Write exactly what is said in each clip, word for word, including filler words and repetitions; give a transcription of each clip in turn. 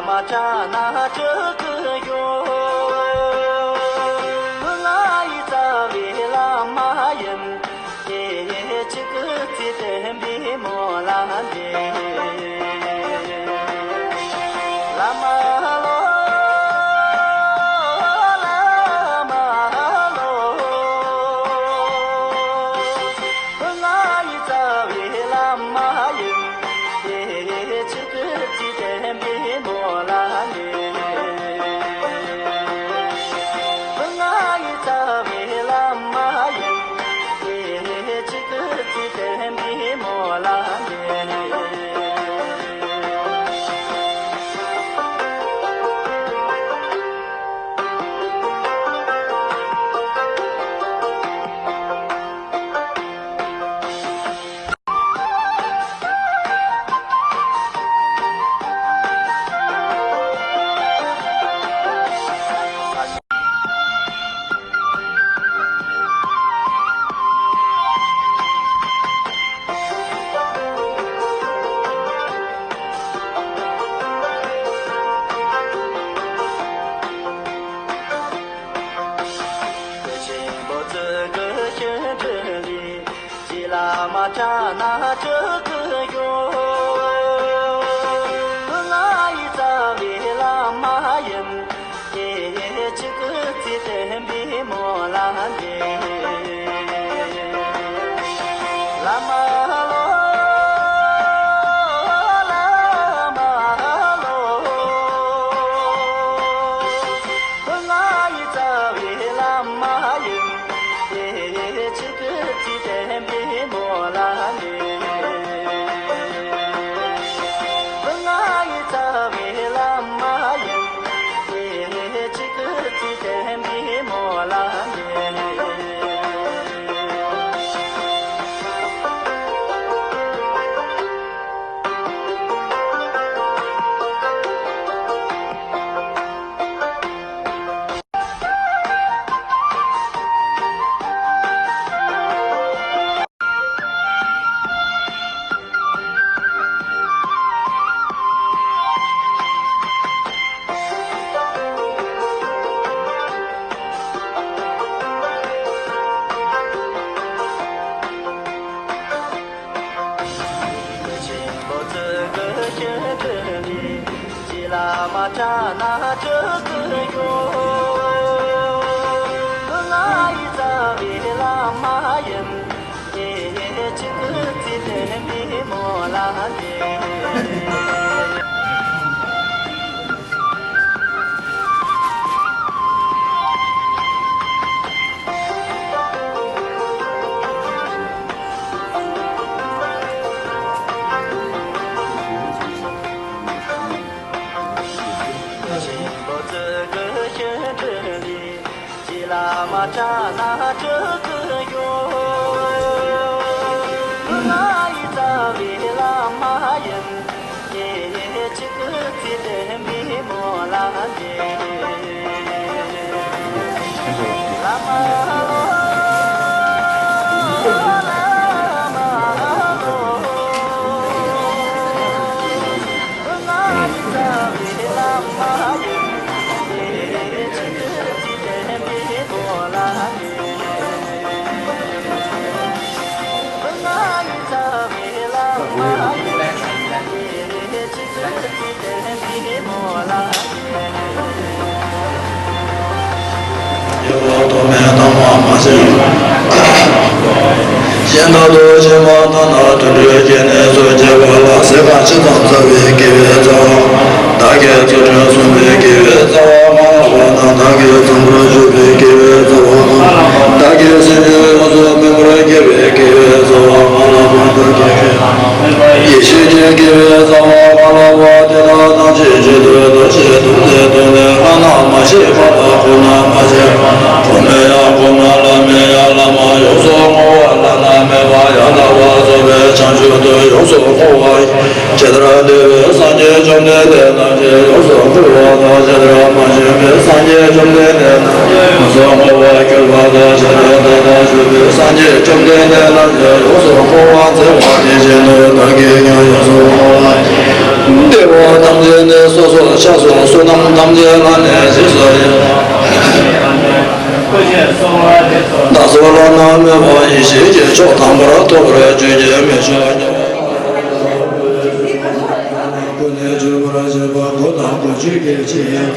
མ་དྲག་ན་དྲག་གི་ཡོད། ང་ཡི་རྩ་བའི་བླ་མ་ཡིན། ཁྱེད་ཅིག་གི་ཚེ་བསྟན་པའི་མོ་ལ་འདྲེན། བླ་མ་ལོ། བླ་མ་ལོ། ང་ཡི་རྩ་བའི་བླ་མ་ཡིན། ཁྱེད་ཅིག་གི་ཚེ་བསྟན་པའི་མོ་ལ་འདྲེན། ང་ཡི་རྩ་བའི་བླ་མ་ཡིན། ཁྱེད་ཅིག་གི་ཚེ་བསྟན་པའི་མོ་ལ་འདྲེན། ཆེན་པོ་ཙི་གུ་ཤིན་ཏུ་ལི། ཅི་ལ་མ་དྲག་ན་དྲག་གི་ཡོད། ང་ཡི་རྩ་བའི་བླ་མ་ཡིན། ཁྱེད་ཅིག་གི་ཚེ་བསྟན་པའི་མོ་ལ་འདྲེན། བླ་མ་ལོ། བླ་མ་ལོ། ང་ཡི་རྩ་བའི་བླ་མ་ཡིན། ཁྱེད་ཅིག་གི་ཚེ་བསྟན་པའི་མོ་ལ་འདྲེན། ང་ཡི་རྩ་བའི་བླ་མ་ཡིན། ཁྱེད་ཅིག་གི་ཚེ་བསྟན་པའི་མོ་ལ་འདྲེན། ཆེན་པོ་ཙི་གུ་ཤིན་ཏུ་ལི། ཅི་ལ་མ་དྲག་ན་དྲག་གི་ཡོད། ང་ཡི་རྩ་བའི་བླ་མ་ཡིན། ཁྱེད་ཅིག་གི་ཚེ་བསྟན་པའི་མོ་ལ་འདྲེན། ཆེན་པོ་ཙི་གུ་ཤིན་ཏུ་ལི། ཅི་ལ་མ་དྲག་ན་དྲག་གི་ཡོད། ང་ཡི་རྩ་བའི་བླ་མ་ཡིན། ཁྱེད་ཅིག་གི་ཚེ་བསྟན་པའི་མོ་ལ་འདྲེན། བླ་མ་ལོ། བླ་མ་ལོ། ང་ཡི་རྩ་བའི་བླ་མ་ཡིན། ཁྱེད་ཅིག་གི་ཚེ་བསྟན་པའི་མོ་ལ་འདྲེན། ང་ཡི་རྩ་བའི་བླ་མ་ཡིན། ཁྱེད་ཅིག་གི་ཚེ་བསྟན་པའི་མོ་ལ་འདྲེན། ཡོད་པ་ཐོག་མེད་ཐོག་མ་མ་བྱས། གཞན་དག་ཏུ་ཕྱིན་པ་ལྟར་ན་དུད་འགྲོའི་སྐྱེ་གནས་སུ་སྐྱེ་བ་ལ་ཟད་པ་ཇི་ཙམ་བྱ་བའི་དགེ་བའི་རྩ་བ། བདག་གིས་ཚུལ་ཁྲིམས་བསྲུངས་པའི་དགེ་བའི་རྩ་བ་མ་ལགས་པ་དང་། བདག་གིས་བཟང་པོར་གྱུར་པའི་དགེ་བའི་རྩ་བ་མ་ལགས་པ། བདག་གིས་སེམས་ཅན་ཡོངས་སུ་སྨིན་པར་བགྱིས་པའི་དགེ་བའི་རྩ་བ་མ་ལགས་པ། བདག་གིས་ཡེ་ཤེས་ཀྱི་དགེ་བའི་རྩ་བ་མ་ལགས་པ། དེ་དག་ཐམས་ཅད་རྗེས་ཟློས་བདག་བསྐྱེད་དུ་མཛད་དུ་ནས། བླ་ན་མ་མཆིས་པ་དང་། གོང་ན་མ་མཆིས་པ། གོང་མའི་ཡང་གོང་མ། བླ་མའི་ཡང་བླ་མ། ཡོངས་སུ་བསྔོ་བ་བླ་ན་མེད་པ་ཡང་དག་པར་རྫོགས་པའི་བྱང་ཆུབ་ཏུ་ཡོངས་སུ་བསྔོ་བ། ཇི་ལྟར་འདས་པའི་སངས་རྒྱས་བཅོམ་ལྡན་འདས་རྣམས་ཀྱིས་ཡོངས་སུ་བསྔོ་བ་དང་། ཇི་ལྟར་མ་བྱོན་པའི་སངས་རྒྱས་བཅོམ་ལྡན་འདས་རྣམས་ཀྱིས་ཡོངས་སུ་བསྔོ་བར་གྱུར་པ་དང་། ཇི་ལྟར་ད་ལྟར་བཞུགས་པའི་སངས་རྒྱས་བཅོམ་ལྡན་འདས་རྣམས་ཀྱིས་ཡོངས་སུ་བསྔོ་བར་མཛད་པ་དེ་བཞིན་དུ་བདག་གིས་ཀྱང་ཡོངས་སུ་བསྔོ་བ། བདེ་བ་ཐམས་ཅད་ནི་སོ་སོར་ཆགས་སོ། བསོད་ནམས་ཐམས་ཅད་ལ་ནི་རྗེས་སུ་ཡི། བདག་སོགས་བླ་ན་མེད་པ་ཡེ་ཤེས་ཀྱི་མཆོག་དམ་པར་ཐོབ་པར་གྱུར་ཅིག་མི་ཤོག་ཀུན་ནས་བརྗོད་པར་བྱེད་པ་ཀུན་དང་ཀུན་བྱེད་ཀྱི་ཕྱིར།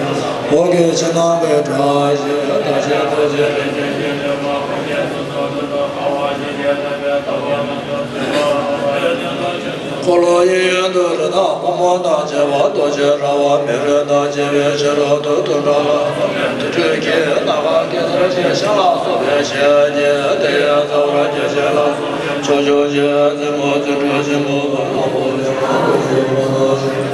འོག་གི་ཕྱི་ནང་གི་སྒྲ་ཞེས་བརྡ་ཆད་ལྟ་བྱེད། འཁོར་ལོ་ཡི་ཡོན་ཏུ་རི་དྭགས་ཕོ་མོ་དང་བཅས་པ་རྡོ་རྗེ་དྲ་བ་མེ་རི་དང་བཅས་པའི་ཕྱི་རོལ་དུ་དུད་འགྲོ་ལ་སོགས་པའི་དུད་འགྲོའི་སྐད་རྣམ་པ་ཀེང་ས་འཆི་བྱ་ལ་སོགས་པའི་ཞལ་གྱིས་དེ་ཡི་རྩ་བར་སྐྱེ་མཆེད་ལ་སོགས་པའི་ཕྱོགས་བཅུ་ཞེས་རྩེ་མོ་རྩེ་གྲུ་ཆེན་པོ་དང་དམར་པོ་ལས་མང་དུ་བྱུང་བ་དང་།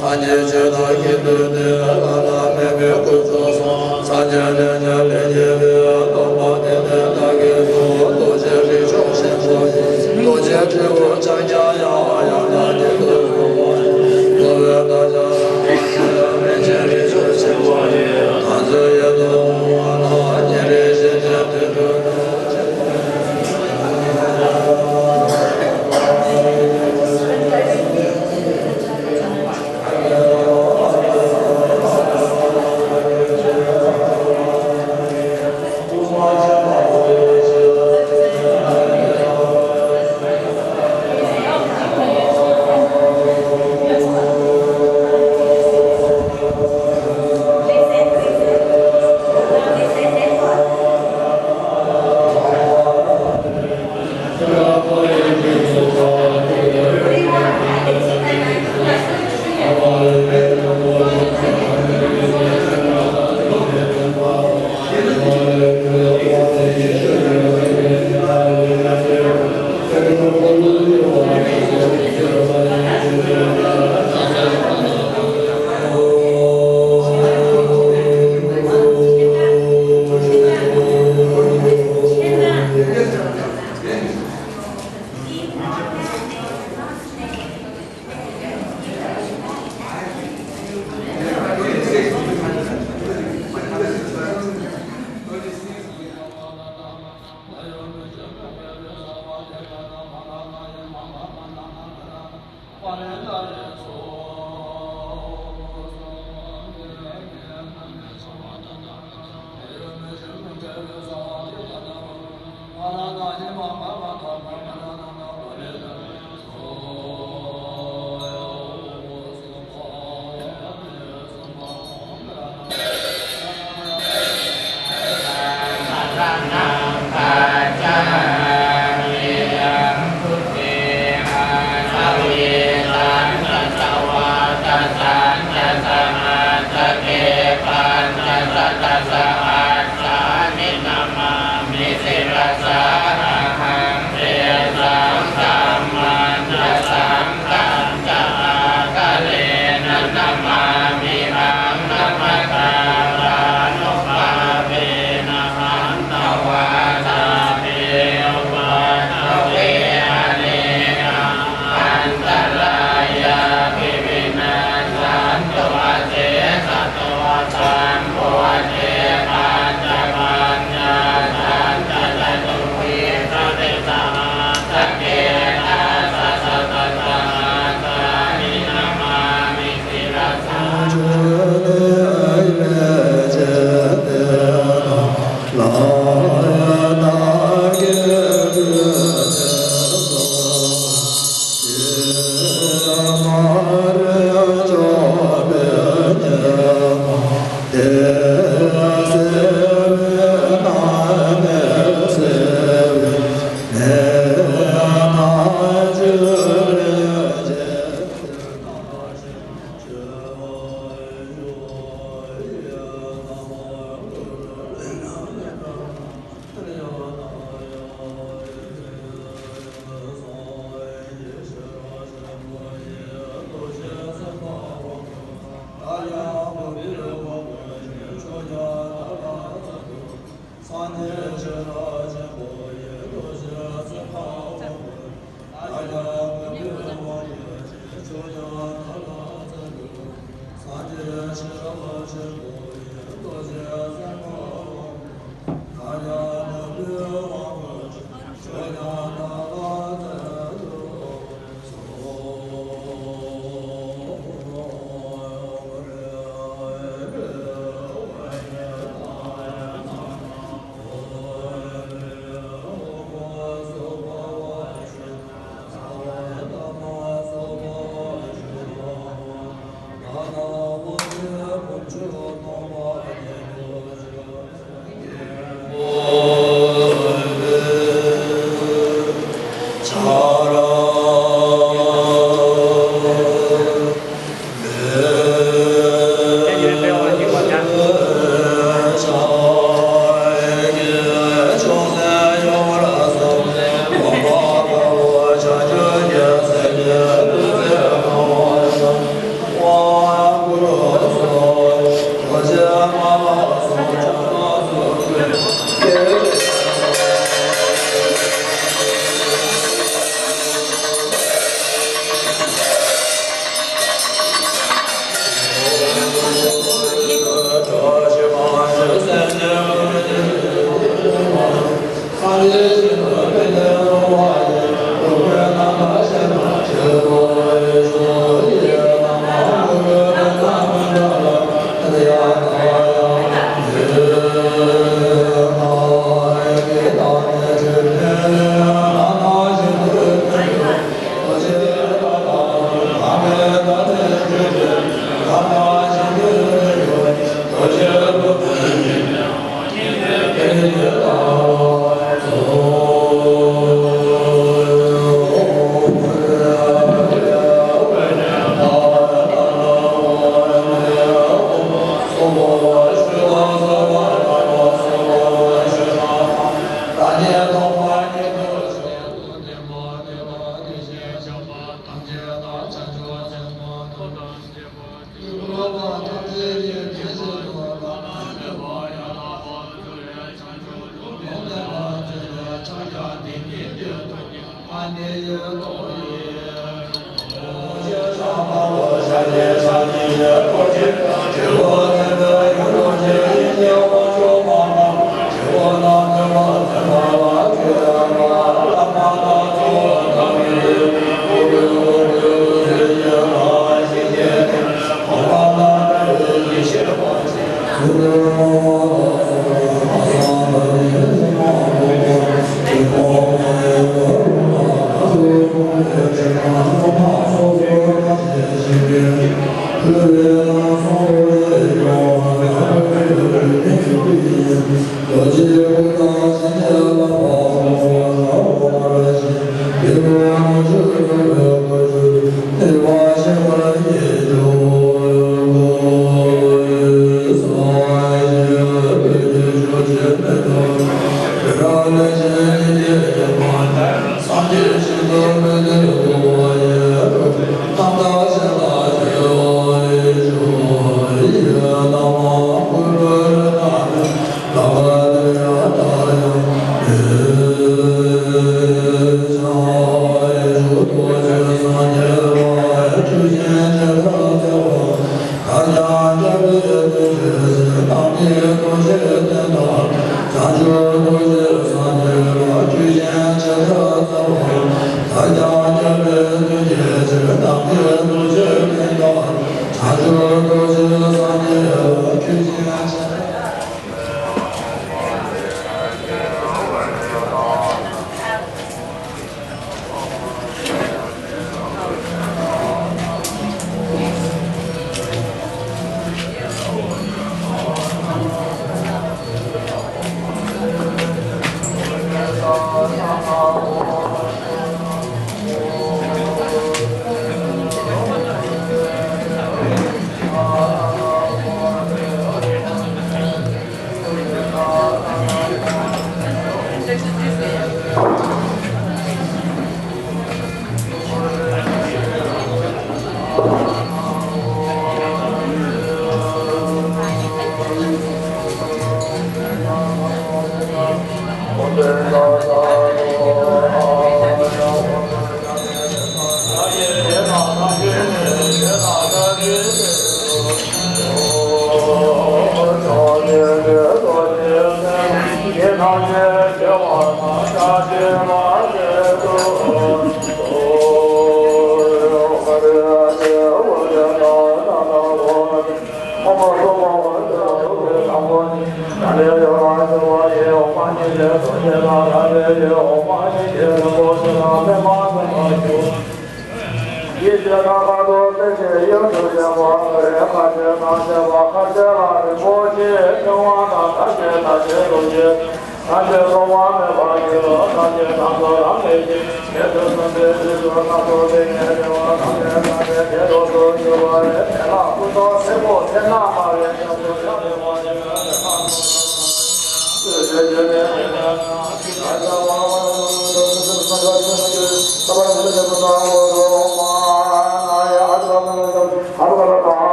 སངས་རྒྱས་ཆོས་དང་དགེ་འདུན་ཏེ་བླ་ན་མེད་པའི་དཀོན་མཆོག་གསུམ། སངས་རྒྱས་ལས་རྒྱལ་ལས་རྒྱལ་བའི་སྟོན་པ་དེ་ལས་བདག་གིས་སུ་རྡོ་རྗེ་རིགས་མཆོག་ཆེན་པོ་ཡི། རྡོ་རྗེ་སྤྲེའུ་ཕྱག་རྒྱ་ཡང་ཡང་དག་ཉིད་དུ་བཟུང་བ་ཡི། འགྲོ་བའི་དག་བྱ་སངས་རྒྱས་རིན་ཆེན་རིགས་མཆོག་ཆེན་པོ་ཡི། དམ་ཚིག་ཡིད་དུ་འོང་བ་དང་ཉེ་རིང་ཞི་བདེ་དུས་གྲོལ།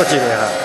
ཁོ་ཅི་རེད་ཧ།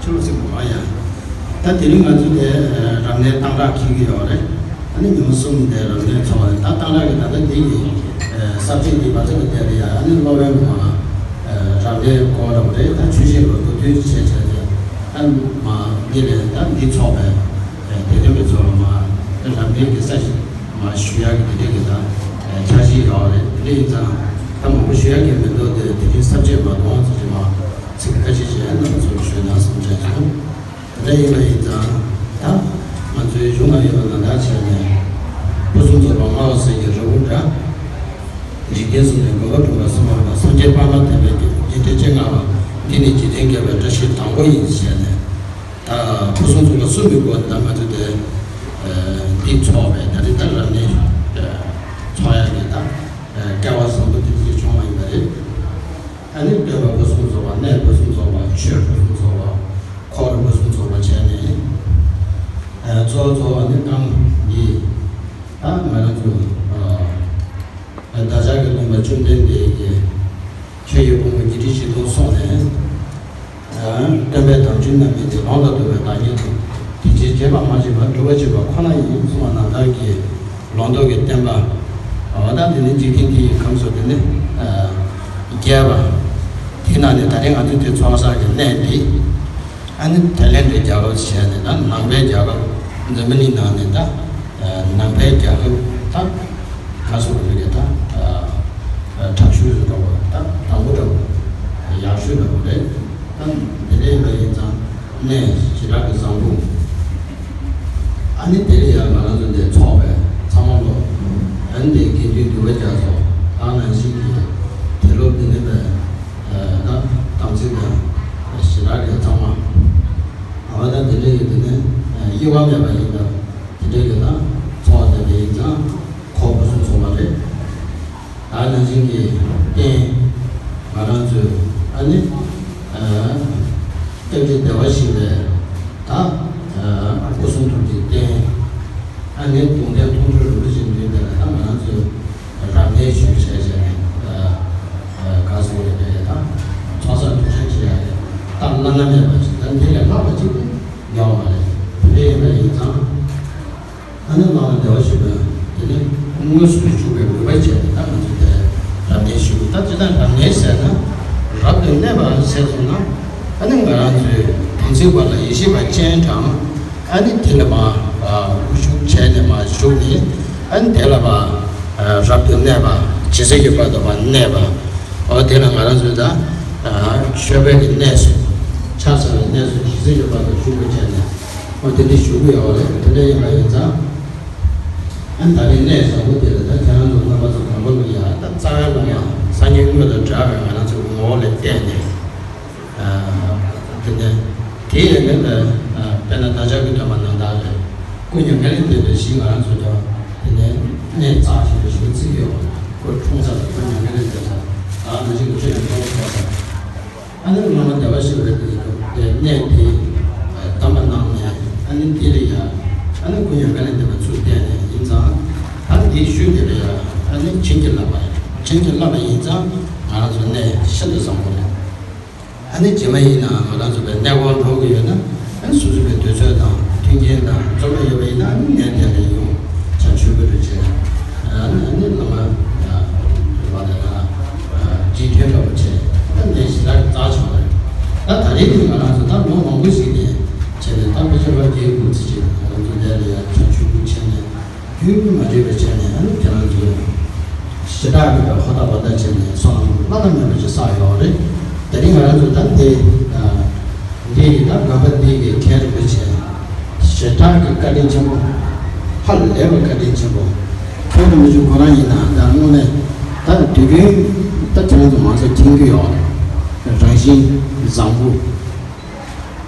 ཆུ་ཚིག་མ་ཡ། ད་དེ་རིང་ང་ཚོ་དེ་རབ་གནས་གཏང་རག་འཁེལ་གྱི་ཡོད་རེད། ཨ་ནི་ཉི་མ་གསུམ་དེ་རབ་གནས་ཚོགས་རེད། ད་གཏང་རག་གི་ད་ལྟ་འདི་ཡི་ས་བཅད་འདི་བར་ཚོ་གི་དེ་རེད་ཡ། ཨ་ནི་སློབ་དཔོན་མ་རབ་གནས་སྐོར་རབ་རེད། ད་ཆོས་བཤད་ལོ་དུ་དུས་ཀྱི་བྱས་བྱས་ཏེ་ཨ་མ་འདི་ལས་ད་འདི་ཚོགས་པས་དེ་དོན་གྱི་ཚོགས་ལ་མ་རབ་གནས་ཀྱི་ས་ཞིག་མ་ཞུ་ཡག་གི་དེ་འདྲ་གི་ད་འཆར་གཞི་ཡོད་རེད། དེ་འདྲ་ཡིན་ཙང་ད་མང་པོ་ཞུ་ཡག་གི་མི་འདུག་དེ་དེ་རིང་ས་བཅད་མ་གཏོང་ཚེ་རིང་མ་ཚིག་ཁ་ཤས་ཤིག་རྣམ་པ་ཚོར་ཞུས་ན་བསམ་བྱས་སོང་། དེ་འདྲ་ཡིན་པ་ཡིན་ཙང་ད་ང་ཚོའི་གཞུང་ན་ཡོད་པ་ནང་ལྟར་བྱས་ནས་ཕུན་སུམ་ཚོགས་པ་སྨྲ་བ་སྲས་ཀྱི་རི་བོ་འདྲ། འཇིག་རྟེན་གསུམ་ནས་མགོན་པོ་འཁྲུངས་པ་གསུམ་མ་ཡིན་པ་སངས་རྒྱས་དཔལ་མ་དམ་པའི་རྒྱུད་རྒྱུད་སྡེ་བཅོ་ལྔ་པ་འདི་ནི་འཇིག་རྟེན་རྒྱས་པའི་བཀྲ་ཤིས་དང་པོ་ཡིན་ཞེས་ནས། ད་ཕུན་སུམ་ཚོགས་པ་གསུམ་པའི་སྒོ་ནས་ད་ང་ཚོ་དེ་འདི་ཚོགས་པའི་ད་རེས་ད་རབ་གནས་ཚོགས་ཡག་གི་ད་སྐལ་བ་བཟང་པོ་དེ་ཚོ་བྱུང་བ་ཡིན་པ་རེད། ཨ་ནི་སྟོན་པ་ཕུན་སུམ་ཚོགས་པ། གནས་ཕུན་སུམ་ཚོགས་པ། ཆོས་ཕུན་སུམ་ཚོགས་པ། འཁོར་ཕུན་སུམ་ཚོགས་པ་བྱས་ནས། གཙོ་བོ་གཙོ་བོ་ནི་གང་ཡིན། ད་ང་རང་ཚོ་བདག་ཅག་གི་སྟོན་པ་བཅོམ་ལྡན་འདས་ཀྱིས་ཆོས་ཀྱི་ཕུང་པོ་བརྒྱད་ཁྲི་བཞི་སྟོང་གསུངས་ནས། སྟོན་པའི་དམ་ཆོས་རྣམ་སྨིན་ཏེ། ལོངས་སུ་སྤྱོད་པའི་བདག་ཉིད་དོ། དེ་ཕྱིར་བརྗེད་པར་མ་བྱེད་པར་སྒྲུབ་པར་བྱེད་པ་ཁོ་ན་ཡིན་གསུངས་པ་ནང་ལྟར་གྱི་ལོངས་སྤྱོད་ཀྱི་བསྟན་པ། འོ་ད་དེ་ནི་འཇིག་རྟེན་འདི་ཡི་ཁམས་སུ་དེ་ནི་རྒྱས་པ། དེ་ནང་ནས་ད་རེས་ང་ཚོས་དེ་ཚོགས་བསགས་ཀྱི་གནས་འདི། ཨ་ནི་ཐའི་ལེན་ཌི་རྒྱལ་ཁབ་བྱས་ནས་ད་ནང་པའི་རྒྱལ་ཁབ་འཛམ་བུ་གླིང་ནང་ནས་ད་ནང་པའི་རྒྱལ་ཁབ་ད་ག་སོགས་རིགས་ཀྱི་ད་དྲག་ཤོས་འདྲ་བོ་ད་དང་པོ་འདྲ་བོ་ཡག་ཤོས་འདྲ་བོ་རེད། ད་དེ་འདྲ་ཡིན་པ་ཡིན་ཙང་གནས་ཞེ་དྲག་གི་བཟང་པོ། ཨ་ནི་དེ་ལ་ཡང་ང་རང་ཚོ་འདིར་ཚོགས་པའི་ཚང་མ་ལོ། ཨ་ནི་དེ་དགེ་འདུན་འདུས་པ་རྒྱ་མཚོ་དང་ནང་བཞིན་གྱི་དེ་ལོ་འདི་ནི་པའི་ད་དམ་ཚིག་དང་ཞེ་དྲག་གི་ཚང་མ། ཨ་བ་ད་དེ་འདྲ་ཡི་དེ་ནི་དབྱེ་བ་མེད་པ་ཡིན་ད། དེ་འདྲ་གི་ད་ཚོགས་དེ་འདྲ་ཡིན་ཙང་ཁོག་པ་སུ་ཚོགས་པ་རེད། ད་ནང་བཞིན་གྱི་རྟེན་ང་རང་ཚོའི་ཨ་ནི་སྐྱབས་རྗེ་བདེ་བར་གཤེགས་པའི་ད་སྐུ་གསུང་ཐུགས་ཀྱི་རྟེན། ཨ་ནི་གདུང་རྟེན་མཐོང་གྲོལ་རིན་པོ་ཆེ་མདུན་དེ་ལ་ད་ང་རང་ཚོས་རབ་གནས་ཞུས་བྱས་བྱས་ནས་ག་སོང་རེད་པས། ད་ཚོགས་བསགས་སྒྲུབ་ཆེན་བྱེད་ཡག་རེད། ད་བླ་ན་མེད་པ་ཅིག་ད་འདི་ལས་ལྷག་པ་ཅིག་ཡོད་མ་རེད། དེ་འདྲ་ཡིན་པ་ཡིན་ཙང་། ཨ་ནི་བླ་མ་བདེ་བར་གཤེགས་པས་དེ་ནི་དངོས་སུ་བཞུགས་པའི་མོས་པ་བྱས་ནས་ད་ང་ཚོ་དེ་རབ་གནས་ཞུ། ད་ཅི་ལྟར་རབ་གནས་ཟེར་ན་རབ་ཏུ་གནས་པ་ཟེར་སོང་ན། ཨ་ནི་ང་རང་ཚོའི་དམ་ཚིག་པ་ལ་ཡིད་ཆེས་པ་ཅན་དང་། ཨ་ནི་དེ་ལ་མ་དབུ་བཞུགས་བྱས་ནས་མ་བཞུགས་ནས། ཨ་ནི་དེ་ལ་མ་རབ་ཏུ་གནས་པ། ཇི་སྲིད་ཀྱི་བར་དུ་མ་གནས་པ། འོ་དེ་ལ་ང་རང་ཚོས་ད་མཆོད་པའི་གི་གནས་སུ་ཕྱག་འཚལ་བའི་གནས་སུ་ཇི་སྲིད་ཀྱི་བར་དུ་བཞུགས་དགོས་བྱས་ནས། འོ་དེ་འདྲ་ཞུ་གི་ཡོད་རེད། དེ་འདྲ་ཡིན་པ་ཡིན་ཙང་། ཨ་ནི་ད་རེས་གནས་བཟང་པོ་དེ་ལ་ད་ཁྱེད་རང་ཚོ་རྣམ་པ་ཚོ་གང་པོ་ལ་ཡ་ད་རྩ་བའི་ལ་ཡ་སང་ཉིན་དངོས་དང་འདྲ་བའི་ང་རང་ཚོའི་ངོ་བོ་ལ་བལྟས་ནས། དེ་ནས་དེ་ཡིན་ནའི་དཔེར་ན་བདག་ཅག་གི་སྟོན་པ་ནང་ལྟར་རེད། སྐུ་མྱ་ངན་ལས་འདས་པའི་གཞི་ང་རང་ཚོ་ཀྱང་དེ་ནས་གནས་རྩ་ཆེན་པོ་ཞིག་བརྩི་གི་ཡོད། སྐུ་འཁྲུངས་ས་དང་སྐུ་མྱ་ངན་ལས་འདས་ས་དང་ནང་བཞིན་གྱི་ཆོས་ཀྱི་འཁོར་ལོ་བསྐོར་ས། ཨ་ནི་བླ་མ་བདེ་བར་གཤེགས་པའི་དེ་གནས་དེ་གདམས་པ་གནང་ནས། ཨ་ནི་དེ་ལ་ཡ་ཨ་ནི་སྐུ་མྱ་ངན་ལས་འདས་པ་ཚུར་བསྟན་ནས་ཡིན་ཙང་། ད་འདི་ཞུས་དེ་ལ་ཡ་ཨ་ནི་བྱིན་གྱིས་བརླབས་པ་རེད། བྱིན་གྱིས་བརླབས་པ་ཡིན་ཙང་ང་རང་ཚོ་གནས་ཤིན་ཏུ་བཟང་པོ་རེད། ཨ་ནི་རྗེས་མ་ཡིན་ནའང་ང་རང་ཚོ་བའི་གནས་སྐོར་འགྲོ་གི་ཡོད་ན། ཨ་ནི་སོ་སོ་བའི་དུས་ཚོད་དང་མཐུན་རྐྱེན་དང་འཛོམས་པ་ཡོད་པ་ཡིན་ན། ཨ་ནི་གནས་དེ་ལ་ཡོང་བྱ་ཆོས་གོས་འདྲ་བྱས། ཨ་ནི་ཨ་ནི་བླ་མ་ཡ་བ་དང་ཡ་རྗེས་མཐུན་འདྲ་བོ་བྱས། ཨ་ནི་གནས་གཞི་ལ་རྩ་ཆེན་པོ་རེད། ད་ད་རེས་ནི་ང་རང་ཚོ་ད་ལོ་མང་པོ་ཞིག་ནས་བྱས་ནས། ད་ཕལ་ཆེར་ལོ་བརྒྱད་དགུ་ཙམ་ཅིག་ང་རང་ཚོ་འདི་ལ་ཡ་བྱ་ཆོས་གོས་བྱས་ནས། རྒྱུན་མ་འདྲེས་པ་བྱས་ནས། ཨ་ནི་དེ་རང་ཚོའི་ཞེ་དྲག་གི་ཧོ་ད་བ་ད་བྱས་ནས་བསོད་ནམས་བླ་ན་མེད་པ་ཅིག་བསགས་ཡོད་རེད། དེ་རིང་ང་རང་ཚོ་ད་འདི་འདི་ཡི་ད་དགོན་པ་འདི་གི་མཁན་རིན་པོ་ཆེ་ཞེ་ ཞེ་དྲག་གི་བཀའ་དྲིན་ཆེན་པོ། ཧ་ལས་པའི་བཀའ་དྲིན་ཆེན་པོ། ཁྱོད་དང་མི་ཆུང་ཁོ་རང་ཡིན་ན་ད་དངོས་གནས་ད་དུས་རྒྱུན་ད་ཁྱེད་རང་ཚོ་མང་ཚོགས་མཁྱེན་གྱི་ཡོད་རེད། རང་བཞིན་བཟང་པོ།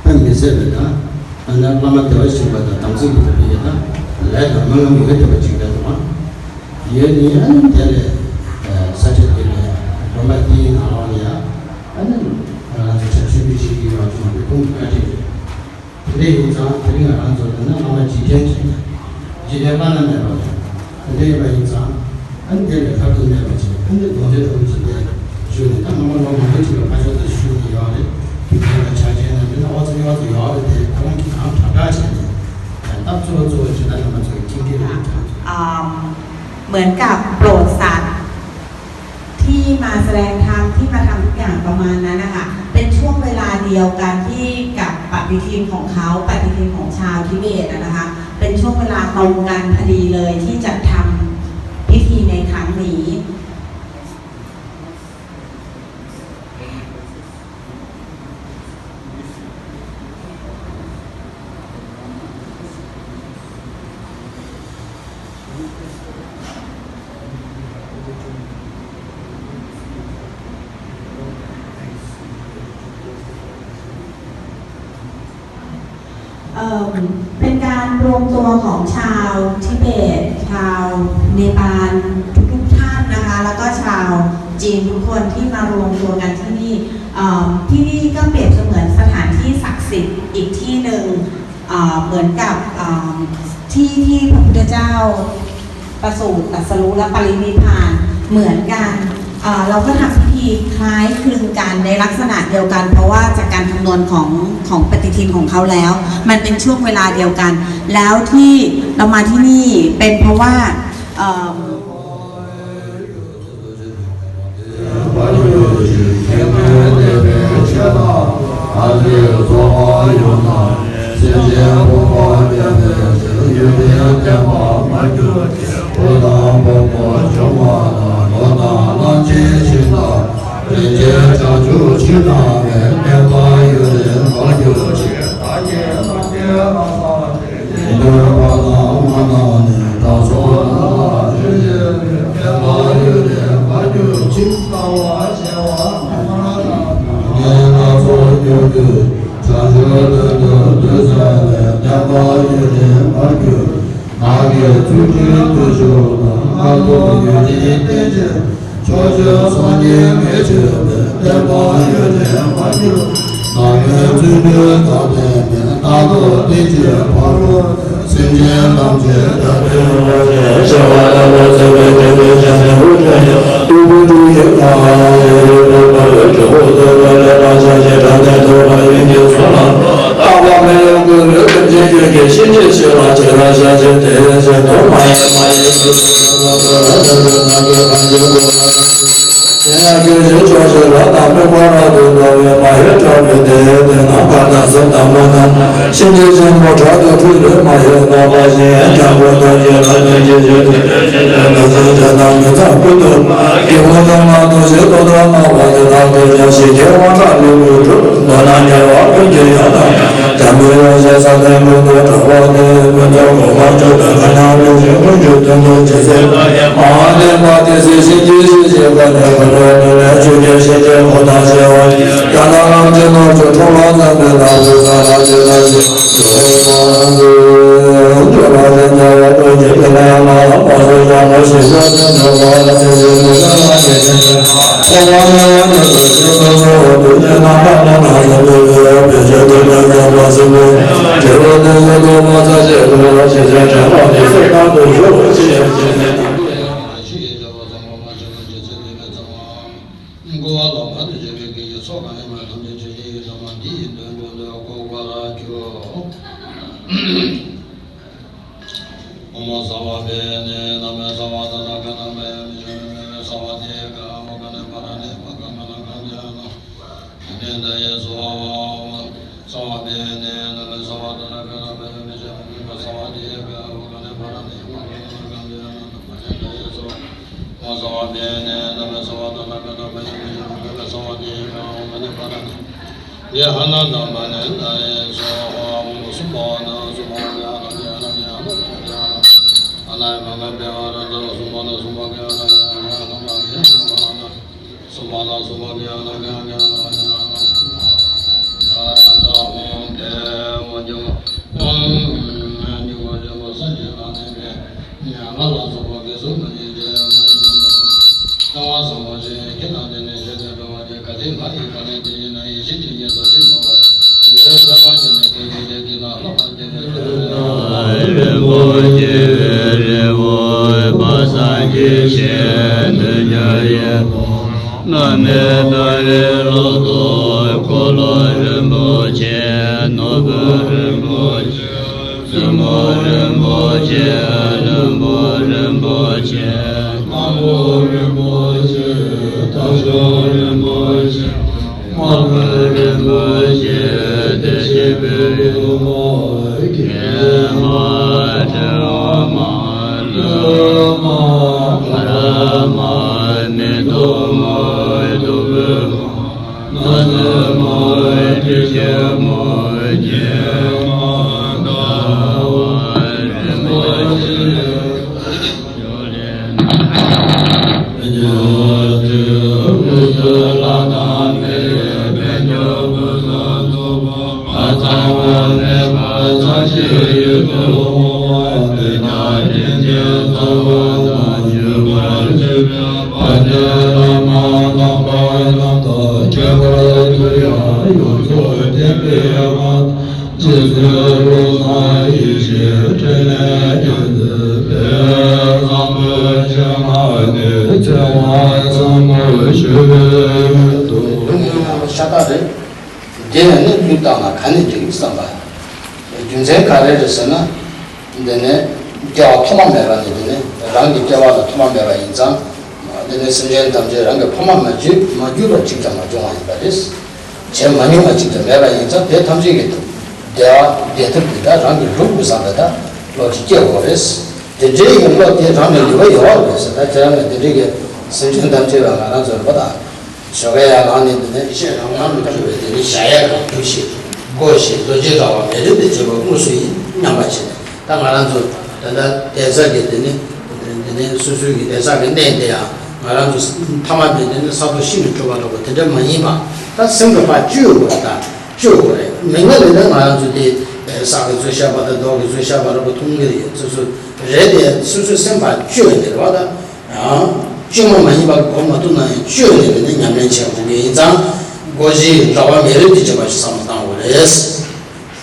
དཔེ་མི་སྲིད་པའི་ད་ཨ་ནི་བླ་མ་བདེ་བར་གཤེགས་པ་དང་དམ་ཚིག་གི་ཐོག་ཏུ་ཡོད་ད་ལས་དང་སྨོན་ལམ་ཡོད་བསྡད་པ་ཅིག་རེད་འདུག་ཨ། ཡོད་ནི་ཨ་ནི་དེ་ལས་ས་ཆ་དེ་ལས་སྒྲོམ་པ་དེའི་ནང་ལོགས་ལ་ཡ་ཨ་ནི་ང་རང་ཚོ་ཆ་ཆེན་པོ་ཞིག་གི་ཡོད་ཅུང་གི་ཁུངས་བཀའ་དྲིན་རེད། དེ་འདྲ་ཡིན་ཙང་དེ་རིང་ང་རང་ཚོ་དེ་ན་བླ་མ་འཇིག་རྟེན་ཅན་དང་འཇིག་རྟེན་བླ་ན་མེད་པ་རེད། དེ་འདྲ་ཡིན་པ་ཡིན་ཙང་ཨ་ནི་དེ་ལས་ཁ་ཐུག་མེད་པ་ཅིག་ཨ་ནི་དགོངས་འགལ་ཐུབ་ཅིག་དེ་ཞུ་ནས་ད་སྔོན་མ་ལོ་མང་པོ་ཅིག་ལ་ཕ་ཤོག་དེ་ཞུ་ནས་ཡོད་རེད། དུས་རྒྱུན་ལ་ཆ་རྐྱེན་དང་འདི་ན་ཨོ་ཙི་ཨོ་ཙི་ཡོད་རེད། དེ་ཁོ་རང་གིས་གང་དྲག་དྲག་བྱས་ནས་ད་གཙོ་བོ་གཙོ་བོ་ཇི་ལྟར་རྣམ་པ་ཚོས་མཁྱེན་གྱི་རེད། ཨམ། เหมือนกับโปรดสัตว์ที่มาแสดงธรรมที่มาทำทุกอย่างประมาณนั้นนะคะเป็นช่วงเวลาเดียวกันที่กับปฏิทินของเขาปฏิทินของชาวทิเบตอะนะคะเป็นช่วงเวลาตรงกันพอดีเลยที่จัดทำพิธีในครั้งนี้ เอ่อเป็นการรวมตัวของชาวทิเบต ชาวเนปาลทุกๆท่านนะคะ แล้วก็ชาวจีนทุกคนที่มารวมตัวกันที่นี่ เอ่อที่นี่ก็เปรียบเสมือนสถานที่ศักดิ์สิทธิ์อีกที่หนึ่ง เอ่อเหมือนกับเอ่อที่ที่พระพุทธเจ้าประสูติตรัสรู้และปรินิพพานเหมือนกัน เอ่อเราก็ทำพิธีคล้ายคลึงกันในลักษณะเดียวกัน เพราะว่าจากการคำนวณของของปฏิทินของเขาแล้ว มันเป็นช่วงเวลาเดียวกัน แล้วที่เรามาที่นี่เป็นเพราะว่าเอ่อ ཕྱོགས་བཅུའི་སངས་རྒྱས་ལྔའི་ཆོས་པའི་བསྟན་པ་ཡུན་རིང་བར་འགྱུར། ནམ་མཁའི་བཙུན་མོའི་བདག་ལྡན་མའི་རྟ་ཐོག་སྟེང་གི་ཕ་རོལ་ཏུ་སེམས་ཅན་ཐམས་ཅད་དགྲ་སྟེ་འོ་བརྒྱལ་བ་ལ་ལོ་ཙཱ་བའི་དྲིན་ལས་བྱང་ཆུབ་སྤྱོད་པའི་སྐུ་བོ་ཀྲུང་གི་མ་ཧཱ་ཡ་ཡི་རོལ་པ་ལས་གྲོགས་པོ་ཏེ་ལོ་ལས་ལ་ཆ་ཆེ་དྲག་ནས་ཐོག་ལ་ཡོན་གྱི་གསུང་ལ། རྟག་པ་མེ་ཡོད་ཀུན་ལས་ཀུན་གྱི་ཡོད་ཀྱི་ཤིན་ཏུ་ཆེ་བ་ཇི་ལྟར་ཤ་ཆེ་དེ་ཡང་ཆེ་དོ། མ་ཡི་མ་ཡི་ཤིན་ཏུ་ཆེ་བ་ཇི་ལྟར་ཤ་ཆེ་ནམ་མཁའི་ཁམས་ཀྱི་འོ་དེ་ཡང་ཀུན་གཞི་ཕྱོགས་བཅུ་ལ་དང་པོའི་འཁོར་ལ་དུ་འགྲོ་བའི་མ་ཡི་གྲོགས་པོ་དེ་དེ་ན་བར་དང་གསུམ་དང་མ་དང་ཤིན་ཏུ་ཆེན་པོ་དྲག་ཏུ་འཁྲུལ་ལུས་མ་ཡི་རྣམ་པ་བཞིན་ཡང་ཀྱང་པོ་དང་ཡི་རང་ལུས་ཀྱི་ཤིན་ཏུ་ཆེ་ཆེ་དང་མི་ཚངས་སྐུ་དུ་མ་གི་འོ་དང་མ་དང་ཞིག་ཏུ་དང་མ་བ་དེ་དག་གི་ཀྱང་ཞིག་གི་དབང་དྲག་ལུས་ལུས་གྲུབ་མདོར་ན་རྒྱལ་བ་ཀུན་གྱི་ཡང་དང་། འཇམ་པའི་དབྱངས་ཞེས་བྱ་དེ་ཀུན་ཏུ་གྲགས་པ་དེ། ཀུན་ཏུ་གོ་འཕང་མཆོག་ཏུ་གང་ཡང་མི་འགྱུར། ཀུན་གྱི་དོན་དུ་ཇི་སྲིད་མ་ལྡན་པ་དེ་སྲིད་གཤིན་རྗེའི་གཤིན་རྗེའི་མགོན་ནས་ཀུན་འགྲོ་མི་ལས་ཆོས་ཀྱི་གཤིན་རྗེའི་འཁོར་དང་བཅས་པ་ཡི། ཡང་ན་ལམ་གྱི་ནོར་བཅུ་འཁྲུངས་ལ་བརྩམས་པའི་ནང་དུ་ས་ལ་ཇི་ལྟར་ཞིག་འགྲོ་བ་འགྲོ་ལ་ལན་ཆགས་པ་ཀུན་གྱི་དེ་ལ་ཡང་ལ་ལ་མ་སོགས་ཀྱང་མ་ཤེས་པ་དེ་འགྲོ་བ་ལ་དེ་བཞིན་དུ་ལ་ལ་ཡེ་ཤེས་ཀྱི། ཨོཾ་སརྦ་བི་དྷི་ནཱ་ནཱ་མེ་སརྦ་ཏ་ན་ག་ན་བ་ཡ་མི་ཤ་ན་མེ་སརྦ་ཏི་ཡེ་ག་ཨ་བ་ཀ་ནེ་པ་ར་ནེ་པ་ཀ་མ་ན་ཀ་ཛ་ན་ཨ་ནན་ད་ཡེ་སྭཱ་ཧཱ། ཨོཾ་སརྦ་བི་དྷི་ནཱ་ནཱ་མེ་སརྦ་ཏ་ན་ག་ན་བ་ཡ་མི་ཤ་ན་མེ་སརྦ་ཏི་ཡེ་ག་ཨ་བ་ཀ་ནེ་པ་ར་ནེ་པ་ཀ་མ་ན་ཀ་ཛ་ན་ཨ་ནན་ད་ཡེ་སྭཱ་ཧཱ། ཨོཾ་སརྦ་བི་དྷི་ནཱ་ནཱ་མེ་སརྦ་ཏ་ན་ག་ན་བ་ཡ་མི་ཤ་ན་མེ་སརྦ་ཏི་ཡེ་ག་ཨ་བ་ཀ་ནེ་པ་ར་ནེ། ཡེ་ཧ་ན་དམ་པ་ནན་ད་ཡེ་སྭཱ་ཧཱ། ཨོཾ་སུ་པར་ཎ་སུ་པར་ཎ་ ལ་སོགས་པ་དགེ་སོགས་མ་ཡིན་ཏེ། ལྟ་བ་བཟང་པོ་ཞིག་ཁྱེད་དང་དེ་ནས་བྱེད་དེ་འགྲོ་བ་དེ་ག་དེ་མ་ཡིན་པ་ལས་དེ་ཡིན་ན་ཡིན་ཞིག་དེ་ཉིད་དུ་ཅི་མ་བ། དགུ་ཡ་ས་པ་ཅན་ནི་དེ་ཉིད་དེ་དེ་ན་ལྷག་པ་དེ་ནི་རིན་པོ་ཆེ་རི་བོ་པ་སངས་རྒྱས་ཞལ་དུ་ཉར་ཡི། བླ་མེད་མཐའ་ཡས་ལོ་ཏོག་འཁོར་ལོ་རིན་པོ་ཆེ། ནོར་བུ་རིན་པོ་ཆེ། བཙུན་མོ་རིན་པོ་ཆེ། བློན་པོ་རིན་པོ་ཆེ། སྣ་ལུ་རིན་པོ་ཆེ། སྟག་ཞོན་རིན་པོ་ཆེ། དམར་པོ་རིན་པོ་ཆེ། བདེ་ཆེན་པོའི་ཡུམ་མོ། སྐྱེས་མ། ཕྲེང་བ་མ། ལུས་མ། བར་མ། མེ་ཏོག་མ། བདུག་སྤོས་མ། ན་བཟའ་མ། སྤྲིན་ཆེན་མ། སྙེ་མ། ཟླ་བ་རིན་པོ་ཆེ། རྗེ་བཙུན་བློ་བཟང་ཡེ་ཤེས་འཕྲིན་ལས་རྒྱལ་མཚན་དཔལ་བཟང་པོ་ཆེན་མོ་ནས་ཚེ་དབང་བཟང་པོ་ཞུ་བའི་ཡུལ་དུ། ཤ་སྟག་རེད། འདི་ནས་ནི་བློས་བཏང་ན་ག་ནས་འགྲིག་བསམ་པ། རྒྱུ་མཚན་ག་རེ་རེད་ཟེར་ན། འདི་ནི་སྐྱེ་བ་ཐོག་མ་མེད་པ་ནས་འདི་ནི་རང་གི་སྐྱེ་བ་ལ་ཐོག་མ་མེད་པ་ཡིན་ཙང་། འདི་ནི་སེམས་ཅན་ཐམས་ཅད་རང་གི་ཕ་མ་མ་གྱུར་མ་གྱུར་པ་གཅིག་ཀྱང་མ་བྱུང་བ་ཡིན་པ་རེད། བྱས་མ་མྱོང་བ་གཅིག་ཀྱང་མེད་པ་ཡིན་ཙང་དེ་ཐམས་ཅད་ཀྱི་བདེ་བ་བདེ་ཐབས་ཀྱི་ད་རང་གི་སྒྲུབ་དགོས་བསམ་པའི་ད་བློ་ཅིག་སྐྱེ་དགོས་རེད། དེ་འདྲའི་ཡོང་བ་དེ་རང་ལ་ནུས་པ་ཡོད་རེད་ཟེར། ད་ཁྱེད་རང་ལ་དེ་འདྲའི་གི་སེམས་ཅན་ཐམས་ཅད་ལ་ང་རང་ཚོར་པ་དང་། ཞོགས་ཀ་ཡར་ལངས་ནས་འདི་ནས་ཤེས་རང་རང་མི་འཁྲུལ་བའི་དེ་ནས་བཞག་ཡས་གང་ཐུབ་ཤིག་བགོ་ཞིག་རྡོ་རྗེ་འདྲ་བ་མེ་རི་འདི་བྱེད་པ་དངོས་སུ་ཡིན་སྙམ་པ་བྱས་ནས། ད་ང་རང་ཚོ་ད་ལྟ་བསྡད་ས་གི་དེ་ནས་འདི་ནས་སོ་སོའི་གི་བསྡད་ས་གི་གནས་དེ་ཡང་ང་རང་ཚོ་མཐའ་མ་དེ་འདི་ནས་ས་རྡོ་ཤིང་གི་འཁྲུལ་བ་འདྲ་བོ་དེ་འདྲ་མ་ཡིན་པ། ད་སེམས་ཀྱི་ཕར་བཅོས་དགོས་རེད། ད་བཅོས་དགོས་རེད། མིག་སྔ་ལས་ནས་ང་རང་ཚོ་དེ་ས་གི་ཚོས་བཤད་པ་དང་རྡོ་གི་ཚོས་བཤད་པ་འདྲ་བོ་མཐོང་གི་རེད། སོ་སོ་རེད་དེ་སོ་སོའི་སེམས་ཕར་བཅོས་ནས་རེད་བ་ད། ཡང་། སྐྱེ་མ་མ་ཡིན་པ་གོ་མ་ཐུབ་ན་ཡང་བཅོས་ནས་དེ་ནས་ཉམས་ལེན་བྱེད་དགོས་ཀྱི་ཡིན་ཙང་། སྒོ་བཞིའི་ར་བ་མེ་རི་དེ་བྱེད་པ་ཞིག་བསམ་བློ་བཏང་དགོས་རེད།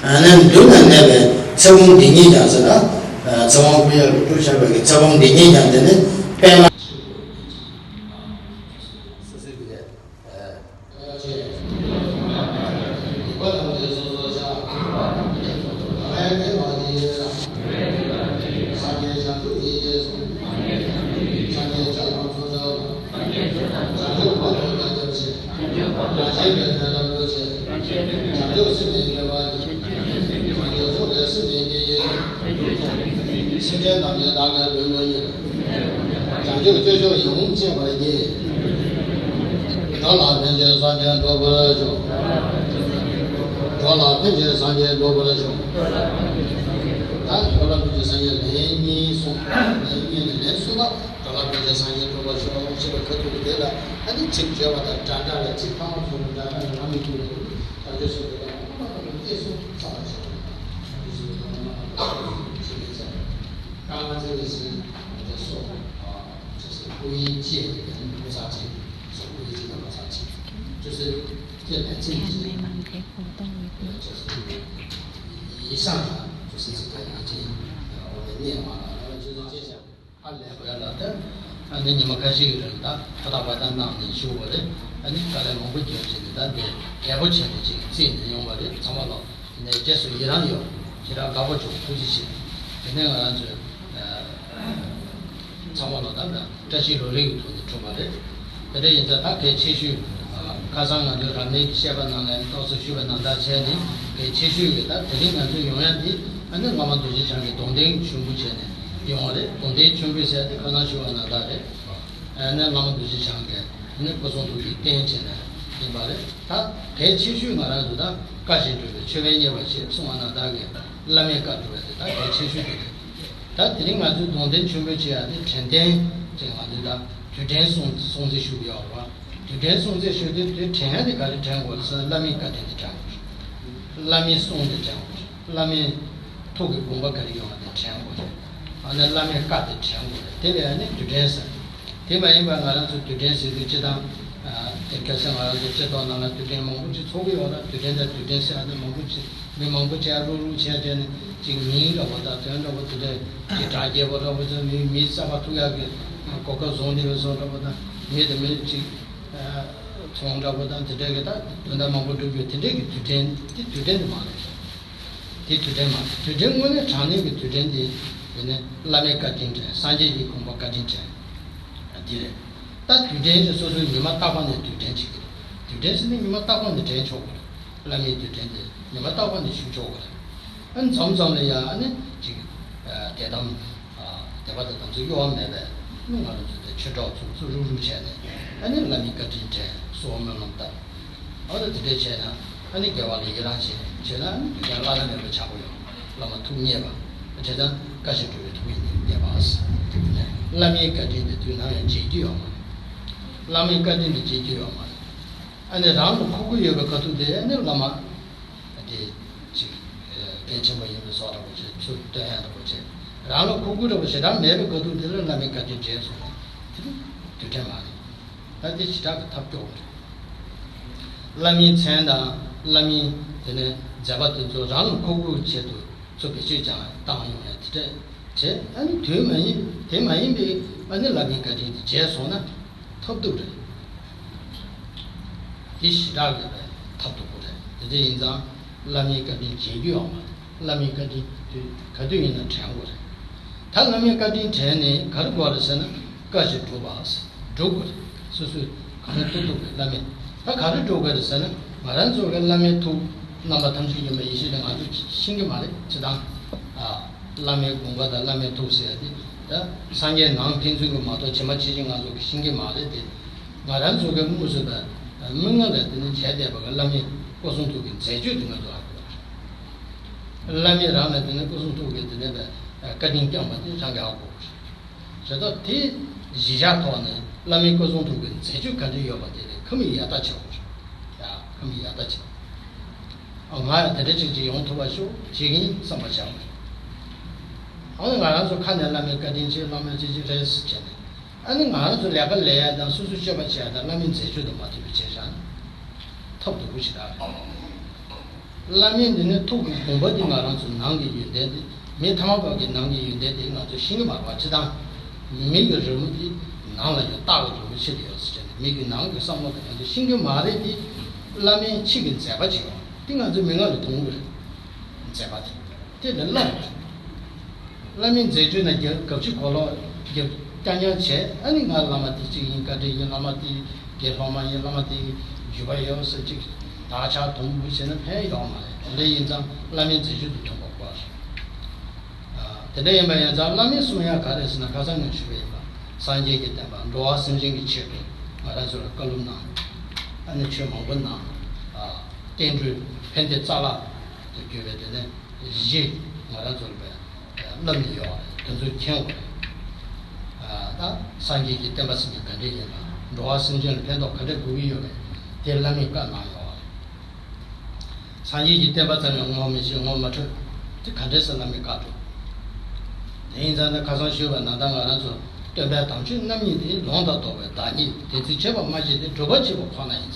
ཨ་ནི་མདུན་ན་གནས་པའི་ཚེ་དབང་འདི་ཉིད་ཀྱང་ཟེར་ན། ཚེ་དབང་ཀུན་ཡང་བསྒྱུར་བྱ་བའི་ཚེ་དབང་འདི་ཉིད་ཀྱང་དེ་ནི་དཔེར་ན། སེམས་ཅན་ཐམས་ཅད་བདག་གིས་མགོན་དུ་གཉེར། བྱང་ཆུབ་སྤྱོད་མཆོག་ཡིད་འོང་བརྩོན་པར་བགྱི། འགྲོ་ལ་ཕན་ཕྱིར་སངས་རྒྱས་འགྲུབ་པར་ཤོག་འགྲོ་ལ་ཕན་ཕྱིར་སངས་རྒྱས་འགྲུབ་པར་ཤོག་ད་འགྲོ་ལ་ཕན་ཕྱིར་སངས་རྒྱས་ལན་གཉིས་གསུངས། ལན་གཉིས་ནས་ལན་གསུམ་པ་འགྲོ་ལ་ཕན་ཕྱིར་སངས་རྒྱས་འགྲུབ་པར་ཤོག་ཅེས་པའི་ཁ་ཐུག་དེ་ལ་ཨ་ནི་ཚིག་བརྗོད་པ་དང་འདྲ་འདྲ་ལ་ཚིག་ཐ་མ་ཚུར་འདྲ་འདྲ་ལ་རང་གི་རྒྱུད་ལ་བྱང་ཆུབ་སེམས་དཔའི་ལམ་ཁོ་ན་ལ་གནས་སུ་བསམ་པ་བྱས། བྱང་ཆུབ་སེམས་དཔའི་ལམ་ཁོ་ན་ལ་གནས་སུ་བྱེད་མི་ཚེ། རྐང་ལག་རྩེ་བའི་སེམས་ཀྱི་སྲོག་ཅེས་སོགས་སྐུ་ཡི་ལྕེ་ཡང་ལོ་ཙཱ་ཅིག་སོགས་སྐུ་ཡི་ལྕེ་དང་ལོ་ཙཱ་ཅིག་ཅེས་སོགས་ལྕེ་ལ་ཚིག་ཅེས་ཡིད་སང་ཡང་ཅེས་སོགས་ཡིད་སང་ཡང་ཅེས་འོ་བའི་གནས་མ་ལ་ལ་ཅེས་སོགས་ཅེས་བྱ། ཧ་ལས་པ་ལ་ད་ཨ་ནི་ཉི་མ་ཁ་ཤས་ཀྱི་རིང་ད་ཕ་ཐག་པ་ད་གནང་ནས་བཞུགས་པ་རེད། ཨ་ནི་དཀའ་ལས་མང་པོ་བརྒྱབ་བྱས་ནས་ད་འདི་རྒྱས་པོ་བྱས་ནས་ཅིག་བརྩིས་ནས་ཡོང་བ་རེད། ཚང་མ་ལོ་ནས་རྗེས་སུ་ཡི་རང་ཡོད། ཁྱེད་རང་དགའ་པོ་བྱུང་། ཐུགས་རྗེ་ཆེ། དེ་ནས་ང་རང་ཚོས་ཚང་མ་ལོ་ད་བཀྲ་ཤིས་ལོ་ལེགས་ཀྱི་ཐོག་ནས་གྲུབ་པ་རེད། དེ་འདྲ་ཡིན་ཙང་ད་གལ་ཆེ་ཤོས་ཁ་སང་ང་ཚོའི་རབ་གནས་ཀྱི་བཤད་པ་ནང་ལ་ཏོག་ཙམ་ཞུས་པ་ནང་ལྟར་བྱས་ནས་གལ་ཆེ་ཤོས་ཀྱི་ད་དེ་རིང་ང་ཚོ་ཡོང་ཡ་འདི་ཨ་ནི་བླ་མ་རྡོ་རྗེ་འཆང་གི་གདུང་རྟེན་ཆེན་པོ་བྱས་ནས་ཡོང་བ་རེད། གདུང་རྟེན་ཆེན་པོ་ཟེར་ཏེ་ཁ་སང་ཞུ་བ་ནང་ལྟར་རེད། ཨ་ནི་བླ་མ་རྡོ་རྗེ་འཆང་གིས་ཨ་ནི་སྐུ་གསུང་ཐུགས་ཀྱི་རྟེན་བྱས་ནས་ཡིན་པ་རེད། ད་གལ་ཆེ་ཤོས་ང་རང་ཚོ་ད་བཀའ་བཞིན་སྒྲུབ་པའི་མཆོད་པའི་མཉེས་པ་ཞེས་གསུངས་པ་ནང་ལྟར་གྱི་བླ་མའི་བཀའ་སྒྲུབ་པ་དེ་ད་གལ་ཆེ་ཤོས་དེ་རེད། ད་དེ་རིང་ང་ཚོའི་གདུང་རྟེན་ཆེན་པོའི་ཆེད་ཡང་དེ་དྲན་རྟེན་ཅེས་ང་ཚོས་ད་དུས་དྲན་སྲུང་སྲུང་བརྩི་ཞུ་གི་ཡོད་རེད་བ། དུས་དྲན་སྲུང་བརྩི་ཞུ་དུས་དེ་དྲན་ཡ་དེ་ག་རེ་དྲན་དགོས་རེད་ཟེར་ན་བླ་མའི་བཀའ་དྲིན་དེ་དྲན་དགོས་རེད། བླ་མའི་གསུང་དེ་དྲན་དགོས་རེད། བླ་མའི་ཐུགས་ཀྱི་དགོངས་པ་ག་རེ་ཡོད་པ་དེ་དྲན་དགོས་རེད། ཨ་ནི་བླ་མའི་བཀའ་དེ་དྲན་དགོས་རེད། དེ་ལས་ཨ་ནི་དུས་དྲན་ཟེར། དེ་མ་ཡིན་པར་ང་རང་ཚོ་དུས་དྲན་ཟེར་དུས་སྤྱི་བཏང་། ཨ། དེ་གལ་སྲིད་ང་རང་ཚོ་སྤྱི་ཚོགས་ནང་ལ་དུས་དྲན་མང་པོ་ཅིག་ཚོགས་ཀྱི་ཡོད་ན། དུས་དྲན་དང་དུས་དྲན་ཟེར་ཨ་ནི་མང་པོ་ཅིག་མི་མང་པོ་ཅིག་རུག་རུག་བྱས་བྱས་ནས་ཅིག་མིང་འདྲ་པོ་དང་དོན་འདྲ་པོ་དེ་འདྲ་ཅིག་གྲ་རྒྱས་པོ་འདྲ་པོ་ཚོ་མི་མི་གསར་པ་ཐུག་ཡག་གི་གོ་སྐབས་བཟུང་བསྡད་པའི་བཟོ་འདྲ་པོ་དང་། མི་དེ་མི་ཅིག་ཚོང་འདྲ་པོ་དང་དེ་འདྲ་གི་ད་དོན་དག་མང་པོ་སྒྲུབ་རྒྱུ་དེ་འདྲ་གི་དུས་དྲན་དེ་དུས་དྲན་དེ་མ་རེད། དེ་དུས་དྲན་མ་རེད། དུས་དྲན་དངོས་གནས་དྲང་གནས་ཀྱི་དུས་དྲན་དེ་དེ་ནི་བླ་མའི་བཀའ་དྲིན་དྲན། སངས་རྒྱས་ཀྱི་དགོངས་པ་བཀའ་དྲིན་དྲན། འདི་རེད། ད་དུས་དྲན་དེ་སོ་སོའི་ཉི་མ་རྟག་པ་ནས་དུས་དྲན་བྱེད་ཀྱི་རེད། དུས་དྲན་ཟེར་ནས་ཉི་མ་རྟག་པ་ནས་དྲན་ཆོག་གི་རེད། བླ་མའི་དུས་དྲན་དེ་ཉི་མ་རྟག་པ་ནས་ཞུ་ཆོག་གི་རེད། ཨ་ནི་མཚམས་མཚམས་ལ་ཡང་ཨ་ནི་ཅིག་དད་དམ། དད་པ་དང་དམ་ཚིག་གཡོ་བ་མེད་པའི་ང་རང་ཚོ་དེ་ཆོས་གྲོགས་ཚོ་ཚུར་རུག་རུག་བྱས་ནས། ཨ་ནི་བླ་མའི་བཀའ་དྲིན་དྲན། གསོལ་བ་སྨོན་ལམ་བཏབ། འོ་ན་དེ་འདྲ་བྱས་ན་ཨ་ནི་དགེ་བ་ལ་ཡི་རང་བྱས་བྱས་ན་ཨ་ནི་དུས་དྲན་བླ་ན་མེད་པ་ཆགས་ཀྱི་ཡོད། བླ་མ་ཐུགས་མཉེས་པ། བྱས་ཙང་བཀའ་བཞིན་སྒྲུབ་པའི་ཐུགས་ཉིད་མཉེས་པ། བླ་མའི་བཀའ་དྲིན་དེ་དུས་ནམ་ཡང་བརྗེད་རྒྱུ་ཡོད་མ་རེད། བླ་མའི་བཀའ་དྲིན་དེ་བརྗེད་རྒྱུ་ཡོད་མ་རེད། ཨ་ནི་རང་ལ་མཁོ་དགོས་ཡོད་པའི་དཀའ་སྡུག་དེ་ཨ་ནི་བླ་མ། དེ་ཅིག་གལ་ཆེན་པོ་ཡིན་པའི་བཟོ་འདྲ་པོ་བྱས། ཚུར་སྟོན་ཡག་འདྲ་པོ་བྱས། རང་ལ་མཁོ་དགོས་འདྲ་པོ་ཞེ་དྲག་མེད་པའི་དཀའ་སྡུག་དེ་ལ་བླ་མའི་བཀའ་དྲིན་དྲན་སོང་ན་དེ་ནི་དུས་དྲན་མ་རེད། ད་དེ་ཞེ་དྲག་གི་ཐབས་སྐྱོ་བོ་རེད། བླ་མའི་མཚན་དང་བླ་མའི་དེ་ནས་མཛད་པ་དེ་ཚོ་རང་ལ་མཁོ་དགོས་ཆེད་དུ་ཚུར་བེད་སྤྱོད་ཀྱང་བཏང་ཡོང་ཡ་དེ་འདྲ་བྱས། ཨ་ནི་དུས་མ་ཡིན་དེ་མ་ཡིན་པའི་ཨ་ནི་བླ་མའི་བཀའ་དྲིན་དེ་བརྗེད་སོང་ན། ཐབས་སྡུག་རེད། དེ་ཞེ་དྲག་གི་ཐབས་སྡུག་པོ་རེད། དེ་འདྲ་ཡིན་ཙང་བླ་མའི་བཀའ་དྲིན་བརྗེད་རྒྱུ་ཡོད་མ་རེད། བླ་མའི་བཀའ་དྲིན་དུས་ག་དུས་ཡིན་ན་དྲན་དགོས་རེད། ད་བླ་མའི་བཀའ་དྲིན་དྲན་ནས་ག་རེ་དགོས་རེད་ཟེར་ན། བཀའ་བཞིན་སྒྲུབ་པ། སྒྲུབ་དགོས་རེད། སོ་སོས་གང་ཐུབ་ཐུབ་ཀྱིས་བླ་མའི། ད་ག་རེ་སྒྲུབ་དགོས་རེད་ཟེར་ན། ང་རང་ཚོ་གི་བླ་མའི་ཐུགས། རྣམ་པ་ཐམས་ཅད་མཁྱེན་པའི་ཡེ་ཤེས་དེ་ང་ཚོས་ཤེས་ཀྱི་མ་རེད། སྤྱིར་བཏང་། ཨ། བླ་མའི་དགོངས་པ་དང་བླ་མའི་ཐུགས་ཟེར་ཡ་དེ། ད་སངས་རྒྱས་ནང་ཕན་ཚུན་གྱི་མ་གཏོགས་ཕྱི་མ་ཕྱི་ཕྱི་ང་ཚོ་གིས་ཤེས་ཀྱི་མ་རེད་དེ། ང་རང་ཚོ་གི་དངོས་སུ་དང་མིག་སྔར་ལ་དེ་ནས་མཇལ་བསྡད་པ་གི་བླ་མའི་སྐུ་གསུང་ཐུགས་ཀྱི་མཛད་སྤྱོད་དེ་ང་ཚོ་ཧ་གོ། བླ་མས་རང་ལ་དེ་ནས་སྐུ་གསུང་ཐུགས་ཀྱི་དེ་ནས་བཀའ་དྲིན་བསྐྱངས་པ་དེ་རང་གིས་ཧ་གོ། བྱས་ཙང་དེ་གཞི་བཞག་ཐོག་ནས་བླ་མའི་སྐུ་གསུང་ཐུགས་ཀྱི་མཛད་སྤྱོད་ག་འདྲ་ཡོད་པ་དེ་ལ་ཁ་མིག་ཡར་ལྟ་བྱེད་དགོས་རེད། ཡ། ཁ་མིག་ཡར་ལྟ་བྱེད། ཨ། ང་ཡང་དེ་འདྲ་ཅིག་ཅིག་ཡོང་ཐུབ་པ་ཤོག་བྱེད་ཀྱི་ཡིན་བསམ་པ་བྱ་དགོས་རེད། ཨ་ནི་ང་རང་ཚོ་ཁ་ནས་བླ་མའི་བཀའ་དྲིན་ཆེ། བླ་མ་ཅི་ཅི་རེད་ཟེར་བྱས་ནས། ཨ་ནི་ང་རང་ཚོ་ལས་ཀ་ལས་ཡ་དང་སོ་སོ་སྤྱོད་པ་བྱེད་ཡ་དང་བླ་མའི་མཛད་སྤྱོད་དང་མ་མཐུན་པ་བྱས་བཞག་ན། ཐབས་སྡུག་པོ་ཞིག་རེད། བླ་མའི་འདི་ནི་ཐུགས་ཀྱི་དགོངས་པ་འདི་ང་རང་ཚོ་ནང་གི་ཡོན་ཏན་འདི། མི་ཐ་མལ་པ་གི་ནང་གི་ཡོན་ཏན་འདི་ང་ཚོ་ཤེས་ཀྱི་མ་རེད་པ། སྤྱིར་བཏང་མི་གི་རི་མོ་འདི་ནང་ལ་ཡང་སྟག་གི་རི་མོ་ཕྱེ་བསྡད་ཡོད་ཟེར་བྱས་ནས། མི་གི་ནང་གི་བསམ་བློ་དེ་ང་ཚོ་ཤེས་ཀྱི་མ་རེད་དེ། བླ་མའི་ཕྱི་གི་མཛད་པ་བྱེད་པ་འདི་ང་ཚོ་མིག་སྔར་ལ་མཐོང་གི་རེད། མཛད་པ་དེ། དེ་ལས་བླ་མ་རེད། བླ་མའི་མཛད་སྤྱོད་ནང་རྒྱབ་གབ་ཅིག་གོ་ལོག་རྒྱབ་རྐྱང་རྐྱང་བྱས། ཨ་ནི་ང་བླ་མ་དེ་གཅིག་ཡིན། བཀའ་དྲིན་ཡིན། བླ་མ་དེ་དགེ་སློང་མ་ཡིན། བླ་མ་དེ་བརྒྱུད་པ་ཡོད་ཟེར་ཅིག་བདག་ཅག་དུམ་བུ་བྱས་ན་ཕན་ཡོད་མ་རེད། དེ་འདྲ་ཡིན་ཙང་བླ་མའི་མཛད་སྤྱོད་དུ་མཐོང་བ་དགོས་རེད། ཨ། དེ་འདྲ་ཡིན་པ་ཡིན་ཙང་བླ་མས་གསུང་ཡ་ག་རེ་ཟེར་ན། ཁ་སང་ངས་ཞུས་པ་ཡིན་པ། སངས་རྒྱས་ཀྱི་བསྟན་པ་འགྲོ་བ་སེམས་ཅན་གྱི་ཆེད་དུ་ང་རང་ཚོ་ལ་བཀའ་སློབ་གནང་། ཨ་ནི་ཆོས་མང་པོ་གནང་། ཨ། བསྟན་འགྲོའི་ཕན་བདེ་རྩ་བ་དུ་གྱུར་པའི་དེ་ནས་གཞི་ང་རང་ཚོ་ལ་བསླབས་ནས་ཡོད་རེད། དེ་ཚོ་མཁྱེན་དགོས་རེད། ཨ། ད་སངས་རྒྱས་ཀྱི་བསྟན་པ་ཟེར་མཁན་ག་འདྲས་ཡིན་པ། འགྲོ་བ་སེམས་ཅན་ལ་ཕན་ཐོགས་ག་འདྲས་དགོས་ཀྱི་ཡོད་པ། དེ་བླ་མས་བཀའ་གནང་ཡོད་རེད། སངས་རྒྱས་ཀྱི་བསྟན་པ་ཙམ་ཡང་ངོ་མི་ཤེས། ངོ་མ་འཕྲོད། དེ་ག་འདྲས་སེ་བླ་མས་བཀའ་སྒྲུབ། དེ་ཡིན་ཙང་ནི་ཁ་སང་ཞུས་པ་ནང་ལྟར་ང་རང་ཚོ་སྟོན་པའི་དམ་ཆོས་རྣམ་གཉིས་དེ། ལུང་དང་རྟོགས་པའི་བདག་ཉིད་དེ། བདེན་འཛིན་བྱེད་པ་སྨྲ་བྱེད་དེ། སྒྲུབ་པ་བྱེད་པ་ཁོ་ན་ཡིན།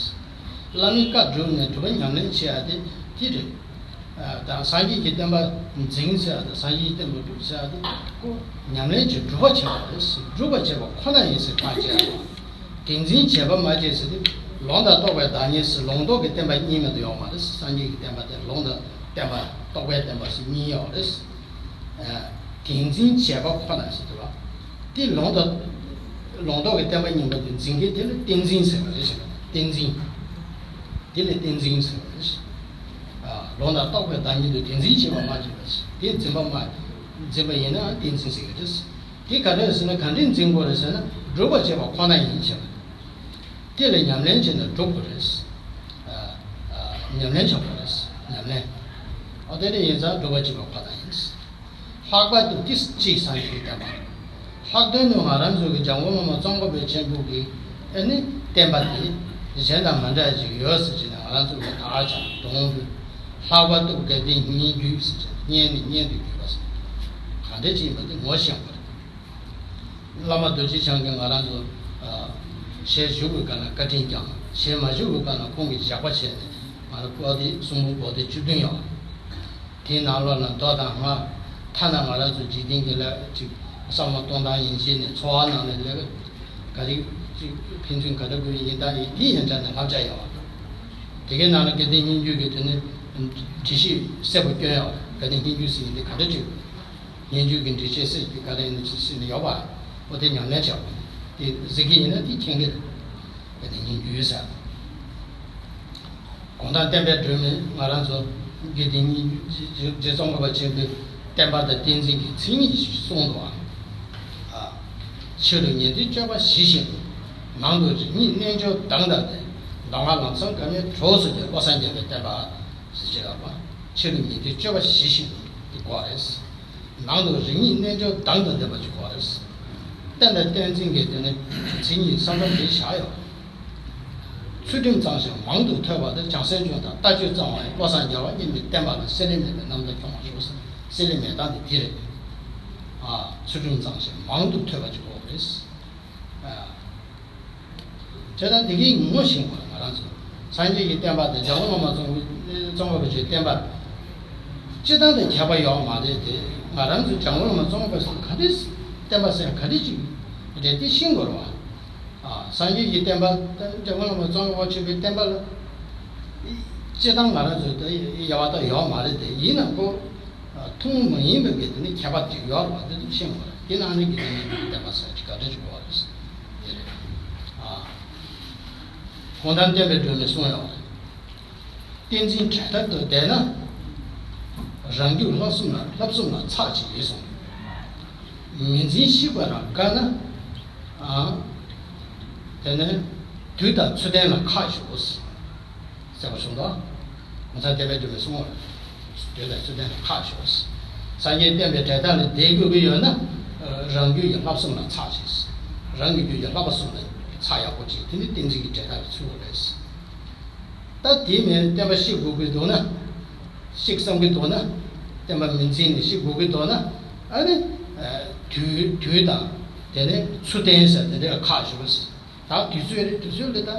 བླ་མའི་བཀའ་བསྒྲུབས་ནས་སྒྲུབ་པ་ཉམས་ལེན་བྱེད་ཡ་དེ་དེ་རེད། ཨ། ད་སངས་རྒྱས་ཀྱི་བསྟན་པ་འཛིན་ཟེར་ཡ་དང་སངས་རྒྱས་ཀྱི་བསྟན་པ་སྒྲུབ་ཟེར་ཡ་དེ་ཁོ་ཉམས་ལེན་གྱིས་སྒྲུབ་པ་བྱེད་པ་རེད། སྒྲུབ་པ་བྱེད་པ་ཁོ་ན་ཡིན་ཟེར་བཀའ་བཅས་པ། བདེན་འཛིན་བྱེད་པ་སྨྲ་བྱེད་ཟེར་དུས་ལུང་དང་རྟོགས་པའི་བདག་ཉིད་ཟེར། ལུང་རྟོགས་ཀྱི་བསྟན་པ་གཉིས་མ་གཏོགས་ཡོད་མ་རེད། སངས་རྒྱས་ཀྱི་བསྟན་པ་དེ་ལུང་དང་བསྟན་པ། རྟོགས་པའི་བསྟན་པ་ཟེར་གཉིས་ཡོད་རེད། ཨ། བདེན་འཛིན་བྱེད་པ་ཁོ་ན་ཟེར་དུས་བ། དེ་ལུང་དང་། ལུང་རྟོགས་ཀྱི་བསྟན་པ་གཉིས་པོ་དེ་འཛིན་མཁན་དེ་ལ་བདེན་འཛིན་ཟེར་བ་རེད། བདེན་འཛིན། དེ་ལ་བདེན་འཛིན་ཟེར་བ་རེད། ཨ། ལུང་དང་རྟོགས་པའི་བདག་ཉིད་དུ་བདེན་འཛིན་བྱེད་པ་སྨྲ་བྱེད་པ་ཟེར། དེ་འཛིན་པ་སྨྲ། འཛིན་པ་ཡིན་ན་བདེན་འཛིན་ཟེར་གྱི་རེད། དེ་ག་འདྲས་ཟེར་ན། ག་འདྲས་འཛིན་དགོས་རེད་ཟེར་ན། སྒྲུབ་པ་བྱེད་པ་ཁོ་ན་ཡིན་ཟེར་བ། དེ་ལ་ཉམས་ལེན་བྱས་ན་སྒྲུབ་དགོས་རེད། ཨ། ཨ། ཉམས་ལེན་བྱ་དགོས་རེད། ཉམས་ལེན། ཨ། དེ་འདྲ་ཡིན་ཙང་སྒྲུབ་པ་བྱེད་པ་ཁོ་ན་ཡིན། ལྷག་པར་དུ་ཏིས་ཅིག་སངས་རྒྱས་ཀྱི་བསྟན་པ། ལྷག་དོན་དུ་ང་རང་ཚོ་གི་འཇམ་མགོན་བླ་མ་ཙོང་ཁ་པའི་མཆིམས་ཕུ་གི་ཨ་ནི་བསྟན་པ་དེ་གཞན་དང་མ་འདྲ་ཞིག་ཡོད་ཟེར་བྱས་ནས། ང་རང་ཚོ་གི་ད་ཆ་དུང་དུ་ལྷག་པར་དུ་དགའ་ལྡན་སྙན་བརྒྱུད་ཟེར་བྱས་ནས། སྙན་ནི་སྙན་དུ་བརྒྱུད་པ་ཟེར། གང་འདྲ་ཅིག་ཡིན་པ་དེ་ངོ་ཤེས་དགོས་རེད། བླ་མ་རྡོ་རྗེ་འཆང་གིས་ང་རང་ཚོ་ཞལ་བཞུགས་པའི་སྐབས་ལ་བཀའ་དྲིན་བསྐྱངས། ཞལ་མ་བཞུགས་པའི་སྐབས་ལ་ཁོང་གིས་བཞག་པ་བྱས་ནས་ང་རང་པོ་ཏི་གསུང་འབུམ་པོ་ཏི་བཅུ་བདུན་ཡོད། དེའི་ནང་ལོགས་ལ་མདོ་དང་སྔགས། ཐ་ན་ང་རང་ཚོ་འཇིག་རྟེན་གྱི་ལས་ཅིག་བསམ་བློ་གཏོང་སྟངས་ཡིན་ཞེས་ནས་འཚོ་བ་ནང་ལ་ལས་ག་རེ་ཅིག་ཕན་ཚུན་ག་འདྲ་དགོས་ཡིན་ད་ཡིན་དེའི་ཡན་ཆད་ནས་བསླབ་བྱ་ཡོད། དེ་གའི་ནང་ལ་དགེ་ལྡན་སྙན་བརྒྱུད་ཀྱི་དེ་ནི་འགྲེལ་བཤད་གསལ་པོ་བསྐྱོན་ཡོད། དགེ་ལྡན་སྙན་བརྒྱུད་ཟེར་ཡིན་དེ་ག་འདྲ་ཅིག་སྙན་བརྒྱུད་ཀྱི་འགྲེལ་བཤད་གསེར་གྱི་ག་རེ་ནས་ཅི་ཟེར་ནས་ཡོད་པ། འོ་དེ་ཉམས་ལེན་བྱ་དགོས། དེ་གཟིགས་ཀྱི་ཡིན་ན་དེ་མཁྱེན་གྱི་རེད། དེ་ནས་སྙན་བརྒྱུད་ཟེར། གུང་ཐང་བསྟན་པའི་སྒྲོན་མེ་ང་རང་ཚོ་དགེ་ལྡན་སྙན་བརྒྱུད་རྗེ་ཙོང་ཁ་པ་ཆེན་པོའི་བསྟན་པ་དང་བསྟན་འཛིན་གྱི་མཚན་ཉིད་ཞིག་གསུངས་འདུག་ཨ། ཕྱི་རུ་ཉན་ཐོས་སྤྱོད་པ་ཞི་ཞིང་། ནང་དུ་རིགས་ཉིད་རྣལ་འབྱོར་མདངས་དང་ལྡན། མདོ་སྔགས་ལམ་བཟང་དཀར་མོའི་གྲོགས་སུ་གྱུར། བློ་བཟང་རྒྱལ་བའི་བསྟན་པ་ཟེར་བྱས་ལབ་པ། ཕྱི་རུ་ཉན་ཐོས་སྤྱོད་པ་ཞི་ཞིང་དེ་དགོས་རེད། ནང་དུ་རིགས་ཉིད་རྣལ་འབྱོར་མདངས་དང་ལྡན་པ་ཅིག་དགོས་རེད། བསྟན་དང་བསྟན་འཛིན་གྱི་དེ་ནི་མཚན་ཉིད་ས་མཚམས་དེ་བཞག་ཡོད། ཚུལ་ཁྲིམས་གཙང་ཞིང་མང་དུ་ཐོས་པ་དང་། བྱང་སེམས་སྦྱོང་དང་ལྟ་སྤྱོད་གཙང་བ་ཡིས། བློ་བཟང་རྒྱལ་བ་སྙིང་པོའི་བསྟན་པ་ལ། བསིལ་ལི་མེད་པའི་རྣམ་དག་སྐྱོང་བར་ཤོག། བསིལ་ལི་མེད་སྟངས་དེ་དེ་རེད། ཨ། ཚུལ་ཁྲིམས་གཙང་ཞིང་མང་དུ་ཐོས་པ་ཅིག་དགོས་རེད། ཨ། བྱས་ཙང་དེ་གའི་ངོ་ཤེས་དགོས། ང་རང་ཚོ་སངས་རྒྱས་ཀྱི་བསྟན་པ་དང་འཇམ་མགོན་བླ་མ་ཙོང་ཙོང་ཁ་པ་ཆེན་པོའི་བསྟན་པ་སྤྱིར་བཏང་དང་ཁྱད་པར་ཡོད་མ་རེད་དེ། ང་རང་ཚོ་འཇམ་མགོན་བླ་མ་ཙོང་ཁ་པ་ཆེན་པོ་ག་འདྲས་བསྟན་པ་ཟེར་ག་འདྲས་ཅིག་རེད་དེ་ཤེས་དགོས་རེད་བ། ཨ། སངས་རྒྱས་ཀྱི་བསྟན་པ་དང་འཇམ་མགོན་བླ་མ་ཙོང་ཁ་པ་ཆེན་པོའི་བསྟན་པ་ལ་སྤྱིར་བཏང་ང་རང་ཚོ་དེ་དབྱེ་བ་ད་ཡོད་མ་རེད་དེ། ཡིན་ན་ཁོ་ཐུན་མོང་མ་ཡིན་པའི་གི་དེ་ནི་ཁྱད་པར་ཅིག་ཡོད་རེད་བ། དེ་ཚོ་ཤེས་དགོས་རེད། དེ་ནང་ནས་དགེ་ལྡན་སྙན་བརྒྱུད་བསྟན་པ་ཟེར་གྱི་ག་འདྲ་ཅིག་ཡོད་རེད། དེ་རེད། ཨ། གུང་ཐང་བསྟན་པའི་སྒྲོན་མེས་གསུངས་ཡོད་རེད། བསྟན་འཛིན་གྲལ་མཐར་དུ་བསྡད་ན། རང་རྒྱུད་བསླབ་གསུམ་ལ་བསླབ་གསུམ་ལ་ཚགས་ཆེ་ཡིན་གསུངས། མི་འཛིན་ཤེས་པ་རང་དགའ་ན། ཨ། དེ་ནས་དུས་དང་ཚུལ་ལྡན་ལ་ཁག་ཞུགས། གསལ་པོ་བྱུང་དོ། གུང་ཐང་བསྟན་པའི་སྒྲོན་མེས་གསུངས་པ་རེད། དུས་དང་ཚུལ་ལྡན་ལ་ཁག་ཞུགས། སངས་རྒྱས་བསྟན་པའི་གྲལ་མཐའ་ལ་བསྡད་དགོས་ཀྱི་ཡོད་ན། རང་རྒྱུད་ཀྱི་བསླབ་གསུམ་ལ་ཚགས་ཆེ། རང་གི་རྒྱུད་ཀྱི་བསླབ་པ་གསུམ་ལ་ཚགས་ཡག་པོ་ཅིག་དེ་ནི་བསྟན་འཛིན་གྱི་གྲལ་མཐའ་ལ་ཚུད་དགོས་རེད། ད་དེ་མིན་བསྟན་པ་བཤིག་དགོས་ཀྱི་འདུག་ན། བཤིག་བསམ་གྱི་འདུག་ན། བསྟན་པ་མི་འཛིན་ནས་བཤིག་དགོས་ཀྱི་འདུག་ན། ཨ་ནི། དུས་དུས་དང་། དེ་ནས་ཚུལ་ལྡན་ཟེར་དེ་འདྲ་ཁག་ཞུགས། ད་དུས་ཚོད་རེད། དུས་ཚོད་ལ་ད་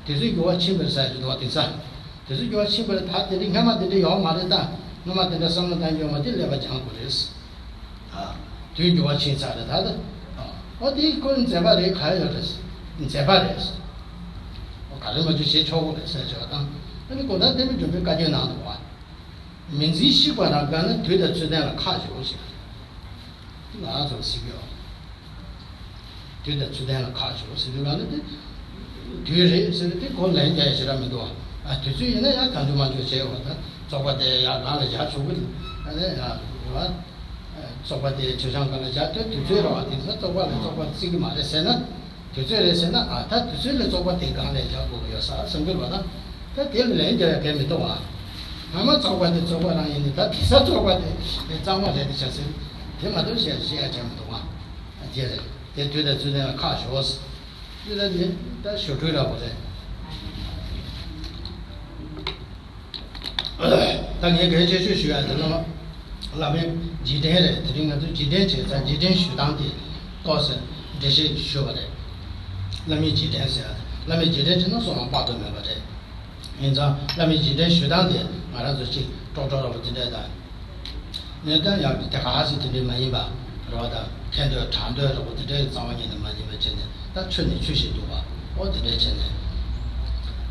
དུས་ཚོད་འགྱུར་བ་ཕྱིན་པ་རེད་ཟེར་གྱི་འདུག་བ། དེང་སང་དུས་ཚོད་འགྱུར་བ་ཕྱིན་པ་རེད། ད་དེ་འདྲ་སྔ་མ་དེ་འདྲ་ཡོད་མ་རེད། ད་སྔ་མ་དེ་འདྲ་བསམ་བློ་བཏང་རྒྱུ་ཡོད་མ་རེད། དེ་ཀླད་པ་སྦྱང་དགོས་རེད། ཨ། དུས་འགྱུར་བ་ཕྱིན་ཚར་རེད་ད། ད་ཨོ་དེ་ཁོ་མཛད་པ་རེད། ག་ཡོད་རེད། མཛད་པ་རེད། ཨོ་ག་རེ་མ་བྱུང་བྱེད་ཆོག་གི་རེད་ཟེར་བྱས་པ་དང་། ཨ་ནི་གུང་ཐང་བསྟན་པའི་སྒྲོན་མེས་བཀའ་བཀྱོན་གནང་འདུག་བ། མི་འཛིན་ཤེས་པ་རང་དགའ་ན། དུས་དང་ཚུལ་ལྡན་ལ་ཁག་ཞུགས་ཟེར། ང་ཚོ་གཟིགས་ཡོད། དུས་དང་ཚུལ་ལྡན་ལ་ཁག་ཞུགས་ཟེར་དུས་ལ་ནི་དེ། དུས་རེད་ཟེར་དེ་ཁོ་ལན་རྒྱག་ཡ་ཞེ་དྲག་མི་འདུག་བ། ཨ། དུས་ཚོད་ཡིན་ན་ཡང་གང་བྱུང་མང་བྱུང་བྱས་ཡོད་པ་དང་། བཙོག་པ་དེ་ཡར་སྒང་ལ་བཞག་ཆོག་གི། ཨ་ནི་ཡང་བ། བཙོག་པ་དེ་མཆོད་བཤམས་སྒང་ལ་བཞག་དུས་དུས་ཚོད་རེད་བ། དེ་ཚོ་བཙོག་པ་ལ་བཙོག་པ་བརྩི་གི་མ་རེད་ཟེར་ན། དུས་ཚོད་རེད་ཟེར་ན། ཨ། ད་དུས་ཚོད་ལ་བཙོག་པ་དེ་སྒང་ལ་བཞག་དགོས་ཀྱི་ཡོད་ས་བསམ་གྱི་རེད་བ། ད་ད་དེ་ལ་ལན་རྒྱག་ཡ་གལ་མི་འདུག་བ། སྔ་མ་བཙོག་པ་དེ་བཙོག་པ་རང་ཡིན་ནི། ད་དེང་སང་བཙོག་པ་དེ་གཙང་མ་རེད་དེ་བྱ་ཟེར། དེ་མ་གཏོགས་བཤད་བཤད་ཡ་ཅང་མི་འདུག་བ། ཨ། དེ་རེད། དེ་དུས་དང་ཚུལ་ལྡན་ལ་ཁག་ཞོག་ཟེར། དེ་ལ་ནི་ད་ཞོ་ཕྲུག་འདྲ་པོ་རེད། ད་ངས་གལ་ཆེ་ཤོས་ཞུ་ཡ་དེ་བླ་མ་བླ་མའི་རྗེས་དྲན་རེད། དེ་རིང་ང་ཚོ་རྗེས་དྲན་བྱས་ཙང་། རྗེས་དྲན་ཞུ་སྟངས་དེ་ཏོག་ཙམ་འགྲེལ་བཤད་ཞུས་པ་རེད། བླ་མའི་རྗེས་དྲན་ཟེར་ཡ་དེ། བླ་མའི་རྗེས་དྲན་བྱས་ན་སོ་ལམ་དཔག་ཏུ་མེད་པ་རེད། ཡིན་ཙང་བླ་མའི་རྗེས་དྲན་ཞུ་སྟངས་དེ་ང་རང་ཚོ་གཅིག་ཀྲོག་ཀྲོག་འདྲ་པོ་དེ་འདྲས་དང་། ངས་ཀྱང་ཡང་དེ་ག་ཧ་ཟིག་དེ་འདྲའི་མ་ཡིན་པ་རེད་བ། ད་ཁ་འདོན་གྲགས་འདོན་འདྲ་པོ་དེ་འདྲའི་རྩ་བ་ཉིད་ནས་མ་ཡིན་པ་བྱས་ནས། ད་ཆོས་ནི་ཆོས་ཤིག་འདུག་པ། ཨོ་དེ་འདྲའི་བྱས་ནས།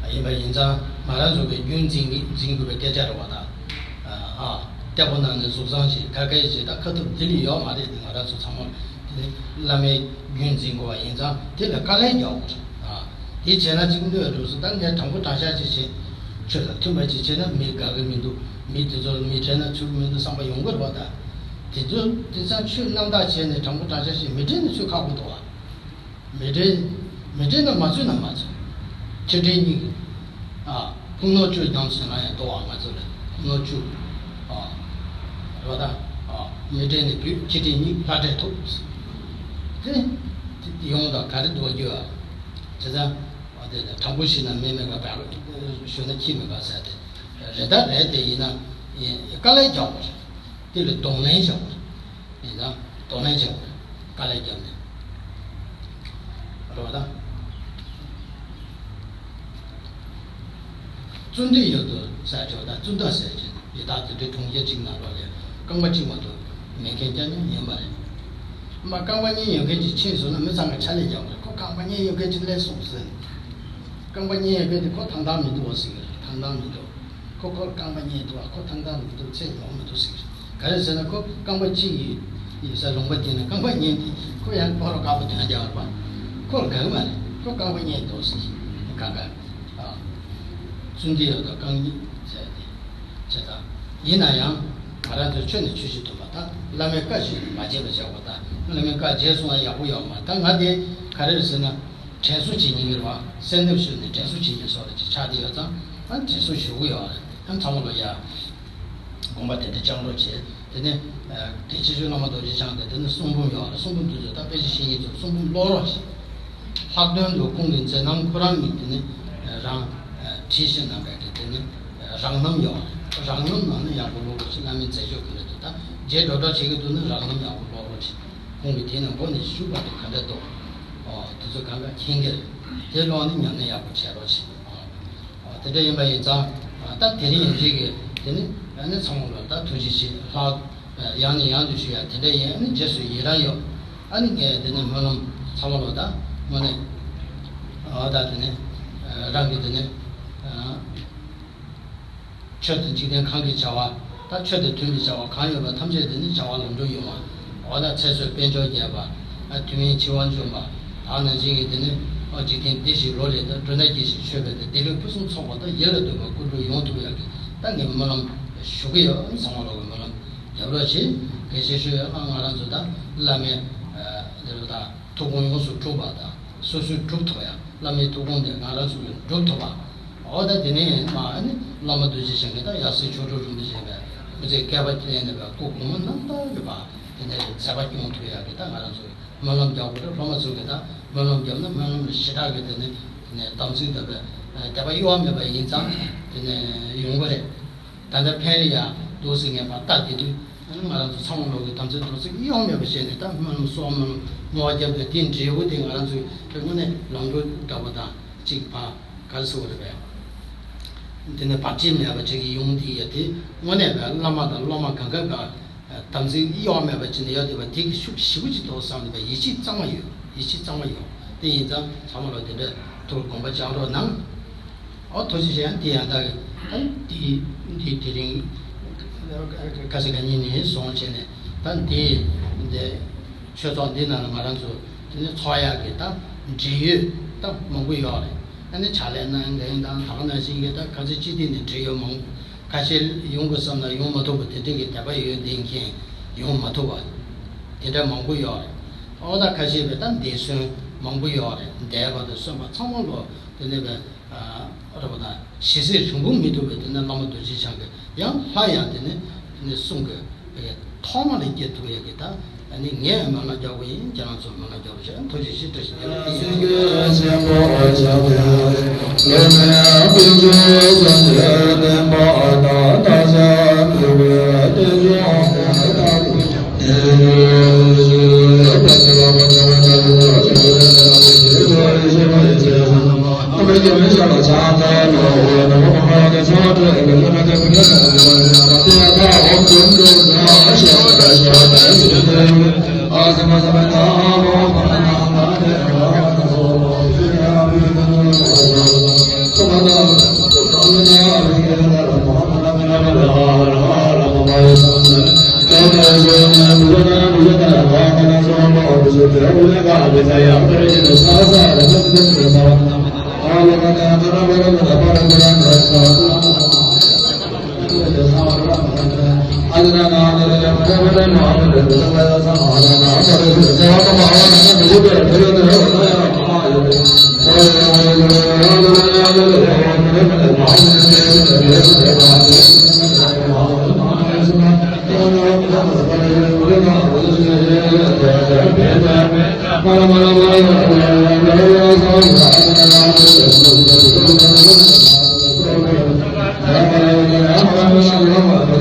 ཨ། ཡིན་པ་ཡིན་ཙང་ང་རང་ཚོ་གི་རྒྱུན་འཛིན་གྱི་འཛིན་དགོས་པའི་སྐད་ཆ་རེད་བ། ད། ཨ། ཨ། ལྟད་མོ་ནང་ནས་གཟུགས་བཟང་ཞིག་ག་གེ་ཞིག་ད་ཁ་ཐུབ་ལྡི་ལི་ཡོད་མ་རེད་དེ། ང་རང་ཚོ་ཚང་མ་དེ་ནི་བླ་མའི་རྒྱུན་འཛིན་དགོས་པ་ཡིན་ཙང་དེ་ལ་དཀའ་ལས་རྒྱག་དགོས་རེད། ཨ། དེ་བྱས་ན་གཅིག་གནོད་འགྲོ་སྲིད། ད་ངས་དྲང་པོ་དྲང་བཞག་ཅིག་བྱས། ཆོས་དང་མཐུན་པ་ཅིག་བྱས་ན་མི་དགའ་གི་མི་འདུག་མི་དེ་ཚོ་མི་དྲན་ན་ཚུར་མི་འདུག་བསམ་པ་ཡོང་གི་རེད་བ། ད་དེ་ཚོ་དེང་སང་ཆོས་རྣམ་དག་བྱས་ནས་དྲང་པོ་དྲང་བཞག་བྱས། མི་དྲན་ན་ཚུར་ཁག་པོ་འདུག་བ། མི་དྲན། མི་དྲན་ན་མ་ཚུད་ན་མ་ཚུད། ཁྱི་དྲན་སྙིང་གི། ཨ། ཁུངས་ལུང་བཅུད་རྒྱམ་ཟེར་ན་ཡང་འདུག་བ། ང་ཚོ་ལ་ཁུངས་ལུང་བཅུད། ཨ། རེད་བ་ད། ཨ། མི་དྲན་ནི་རྒྱུད། ཁྱི་དྲན་སྙིང་། ལྷ་དྲན་ཐུགས། དེ་དེ་ཡོང་དང་ག་རེ་འདུག་རྒྱུ། ཨ། བྱས་ཙང་། ཨ། དེ་ལ་དྲང་པོ་ཞུས་ན་མི་མི་དགའ། བ་ཞུས་ན་ཁྱི་མི་དགའ་ཟེར་དེ་རེད། ད་རེད། དེ་ཡིན་ན་ཡིན། དཀའ་ལས་རྒྱག་དགོས་རེད། དེ་ལ་གདོང་ལེན་བྱ་དགོས་རེད། ཡིན་ཙང་དོ་ལན་བྱེད་དགོས་རེད། དཀའ་ལས་བརྒྱབ་ནས། རེད་པ་ད། བཙུན་ཏེ་ཡོད་དོ་ཟེར་ཆོག་ད་བཙུན་ད་ཟེར་གྱི་ཡི་དྭགས་དེ་འདྲའི་གྲོང་ཁྱེར་གཅིག་ནང་ལོགས་ལ་རྐང་པ་གཅིག་མ་གཏོགས་མེད་མཁན་རྐྱང་རྐྱང་ཡིན་པ་རེད། མ་རྐང་པ་གཉིས་ཡོད་མཁན་ཅིག་ཕྱིན་སོང་ན་མི་ཚང་གི་ཕྱག་ལས་རྒྱག་དགོས་རེད། ཁོ་རྐང་པ་གཉིས་ཡོད་མཁན་ཅིག་སླེབས་སོང་ཟེར། རྐང་པ་གཉིས་ཡོད་མཁན་དེ་ཁོ་ཐང་ཐང་མི་འདུག་བ་ཟེར་གི་རེད། ཐང་ཐང་མི་འདུག་ཁོ་ཁོར་རྐང་པ་གཉིས་འདུག་བ། ཁོ་ཐང་ཐང་མི་འདུག་ཚེ་ཡོང་མི་འདུག་ཟེར་གི་རེད། ག་རེ་ཟེར་ན་ཁོ་རྐང་པ་གཅིག་ཡོད་ཡོད་ས་ལུང་པ་དེ་ནས་རྐང་པ་གཉིས་དེ་ཁོ་ཡང་ཁོ་རང་དཀར་པོ་དོན་རྒྱག་པ་ཁོ་ལ་དགའ་གི་མ་རེད། ཁོ་རྐང་པ་གཉིས་འདུག་ཟེར་གི་རེད། གང་ག་ཨ། བཙུན་ཏེ་ཡོད་དོ་རྐང་གཉིས་ཟེར་ཏེ་བྱས་ད། ཡིན་ན་ཡང་ང་རང་ཚོ་ཆོས་ནི་ཆོས་བཞིན་སྒྲུབ་པ་དང་བླ་མའི་བཀའ་བཞིན་མ་བརྗེད་པ་བྱེད་དགོས། ད་བླ་མའི་བཀའ་བརྗེད་སོང་ན་ཡག་པོ་ཡོད་མ་རེད། ད་ང་དེ་ག་རེ་རེད་ཟེར་ན། དྲན་གསོ་བྱེད་མཁན་རེད་པ། གསོལ་འདེབས་ཞུས་ནས་དྲན་གསོ་བྱེད་མཁན་སོགས་ལ་ཅིག་ཆགས་བསྡད་ཡོད་ཙང་ཨ་དྲན་གསོ་ཞུ་གི་ཡོད་རེད། ཨ་ཚང་མ་ལོ་ཡ། དགོངས་པ་དེ་འདྲ་བཅངས་རོགས་བྱེད། དེ་ནས་དགེ་ཆེ་ཤོས་བླ་མ་རྡོ་རྗེ་འཆང་དེ་དེ་ནས་གསུང་འབུམ་ཡོད་རེད། གསུང་འབུམ་དེ་ཚོ་ད་དཔེ་ཆ་ཤེས་མཁན་ཚོ་གསུང་འབུམ་ཀློག་རོགས་བྱེད། ལྷག་དོན་དུ་ཁོང་གི་མཛད་རྣམ་ཁོ་རང་གིས་དེ་ནས་རང་བྲིས་ཤིང་གནང་བའི་དེ་ནས་རང་རྣམ་ཡོད་རེད། རང་རྣམ་ནང་ནས་ཡག་པོ་ཀློག་རོགས་བྱེད། བླ་མའི་མཛད་སྤྱོད་ག་འདྲ་འདུག་ད་རྗེས་འགྲོ་གྲབས་བྱེད་ཀྱི་འདུག་ན་རང་རྣམ་ཡག་པོ་ཀློག་རོགས་བྱེད། ཁོང་གིས་དེ་ནས་མགོ་ནས་མཇུག་བར་དུ་ག་འདྲ་འདུག་ཨོ་དེ་ཚོ་གང་ག་མཁྱེན་གྱི་རེད། དེ་ཀློག་ནས་ཉམས་ལེན་ཡག་པོ་བྱེད་རོགས་བྱེད། ཨོ་དེ་འདྲ་ཡིན་པ་ཡིན་ཙང་ད་དེ་རིང་ཡིན་གཅིག་གི་དེ་ནི་ཨ་ནི་ཚང་མ་ལ་ད་ཐུགས་རྗེ་ཆེ་ལྷག་ཡང་ནས་ཡང་དུ་ཞུ་ཡ་དེ་འདྲ་ཡིན། ཨ་ནི་རྗེས་སུ་ཡི་རང་ཡོད། ཨ་ནི་ངས་དེ་ནི་སྨོན་ལམ་ཚང་མ་ལ་ད་དངོས་གནས་ཨོ་ད་དེ་ནི་རང་གི་དེ་ནི། ཆོས་དང་འཇིག་རྟེན་གང་གི་བྱ་བ། ད་ཆོས་དང་མཐུན་པའི་བྱ་བ་གང་ཡོད་པ་ཐམས་ཅད་དེ་ནི་བྱ་བ་ལམ་འགྲོ་ཡོང་བ། འོ་ད་ཚེ་བསོད་དཔལ་འབྱོར་རྒྱས་པ། ཨ་དུས་མིན་འཆི་བ་འཇོམས་པ། ད་ནང་བཞིན་གྱི་དེ་ནི་ཨ་འཇིག་རྟེན་བདེ་ཞིང་ལོ་ལེགས་དང་། འགྲོ་ན་སྐྱིད་ཞིང་ཆོས་འཕེལ་དང་། བདེ་ལེགས་ཕུན་སུམ་ཚོགས་པ་དང་། ཡིད་ལ་འདོད་པ་ཀུན་འགྲུབ་ཡོང་ཐུབ་ཡག་གི་ད་ངས་སྨོན་ལམ་ཞུ་གི་ཡོད། ཚང་མ་ལོག་གི་སྨོན་ལམ་རྒྱབ་རོགས་བྱེད། དགེ་ཆེ་ཤོས་ཡོད་ལ་ང་རང་ཚོ་ད་བླ་མའི་ཨ་དེ་རུ་ད། ཐུགས་དགོངས་ཡོངས་སུ་གྲུབ་པ་དང་སོ་སོས་སྒྲུབ་ཐུབ་ཡ། བླ་མའི་ཐུགས་དགོངས་དེ་ང་རང་ཚོ་གིས་སྒྲུབ་ཐུབ་པ། འོ་ད་དེ་ནས་མ་ཨ་ནི་བླ་མ་རྡོ་རྗེ་འཆང་གིས་ད་ཡབ་སྲས་མཆོག་སྤྲུལ་རིན་པོ་ཆེ་བའི་སྐུ་ཚེ་བསྐལ་པ་བརྟན་ནས་བའི་སྐུ་གོང་མ་རྣམ་དག་གི་བ་དེ་ནས་མཛད་པ་སྐྱོང་ཐུབ་ཡ་གི་ད་ང་རང་ཚོ་གིས་སྨོན་ལམ་རྒྱག་དགོས་རེད། སློབ་མ་ཚོ་གིས་ད་སྨོན་ལམ་རྒྱབ་ན་སྨོན་ལམ་ལ་ཞེ་དྲག་གི་དེ་ནས་དེ་ནས་དམ་ཚིག་འདོད་པའི་དད་པ་གཡོ་བ་མེད་པ་ཡིན་ཙང་དེ་ནས་ཡོང་གི་རེད། ད་ལྟ་ཕན་ལ་ཡ་འདུག་ཟེར་ངས་ཕར་ལྟ་དེ་དུས་ང་རང་ཚོ་ཚང་མ་ལོག་གི་དམ་ཚིག་རྡོ་རྩིག་གཡོ་བ་མེད་པ་བྱས་ནས་ད་སྨོན་ལམ་གསོལ་བ་སྨོན་ལམ་བསྔོ་བ་བརྒྱབ་སྟེ་དེའི་འབྲས་བུ་དེ་ང་རང་ཚོའི་དངོས་གནས་ལམ་འགྲོ་འདྲ་པོ་དང་གཅིག་ཕར་ག་རེ་ཟེར་དགོས་རེད་པས། དེ་ནས་བར་ཆད་མེད་པ་ཅིག་གི་ཡོང་དེ་ཡ་དེ་དངོས་གནས་པའི་བླ་མ་དང་སློབ་མ་གང་ག་ག་དམ་ཚིག་གཡོ་བ་མེད་པ་ཅིག་ནས་ཡོད་དེ་བ་དེ་གི་ཤུགས་ཞེ་པོ་ཅིག་འདུག་བསམ་ནས་པའི་ཡིད་ཆེས་གཙང་མ་ཡོད། ཡིད་ཆེས་གཙང་མ་ཡོད། དེ་ཡིན་ཙང་ཚང་མ་ལོག་དེ་འདྲ་ཐུགས་དགོངས་པ་བཅངས་རོགས་གནང་། ཨོ་ཐུགས་རྗེ་ཆེ། ཡང་དེ་ཡང་དག་གི་ད་དེ་དེ་དེ་རིང་ཁ་སང་ག་ཉིན་ནས་བཟུང་བྱས་ནས་ད་དེ་འདི་ཆོས་ཚོགས་འདི་ནང་ལ་ང་རང་ཚོ་དེ་ནས་ཚོགས་ཡག་གི་ད་འབྲེལ་ཡོད་ད་མང་པོ་ཡོད་རེད། ཨ་ནི་ཕྱག་ལས་གནང་མཁན་དང་ད་ག་ནང་བཞིན་གྱི་ད་ག་ཚོད་སྤྱི་བདེ་ནས་འབྲེལ་ཡོད་མང་པོ་ཁ་ཤས་ཡོང་དགོས་བསམ་ན་ཡོང་མ་ཐུབ་པ་དེ་འདྲ་གི་དད་པ་ཡོད་བསྡད་མཁན་ཡོང་མ་ཐུབ་པ་དེ་འདྲ་མང་པོ་ཡོད་རེད། ཨོ་ད་ཁ་ཤས་པའི་ད་འདས་གསོན་མང་པོ་ཡོད་རེད། འདས་པ་དང་གསོན་པ་ཚང་མ་ལོ་དེ་ནས་པའི། རེད་པ་དང་ཞི་བསིལ་རིང་པོ་མི་ཐུབ་པའི་དེ་ནས་བླ་མ་རྡོ་རྗེ་འཆང་གི་ཡང་ལྷ་ཡང་དེ་ནས་དེ་ནས་གསུང་གི་ཐོག་མ་ལ་སྐྱེ་ཐུབ་ཡ་གི་ད་ཨ་ནི་ངས་སྨོན་ལམ་རྒྱག་དགོས་ཡིན། ཁྱེད་རང་ཚོ་སྨོན་ལམ་རྒྱག་རོགས་བྱས། ཐུགས་རྗེ་ཆེ། བཀྲ་ཤིས་བདེ་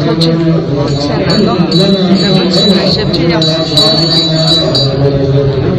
ལེགས། ཆེད་ལ་ལོ། ཞབས་ཕྱི་ཡག་པོ་ཞུ། ཐུགས་རྗེ་ཆེ། ལགས་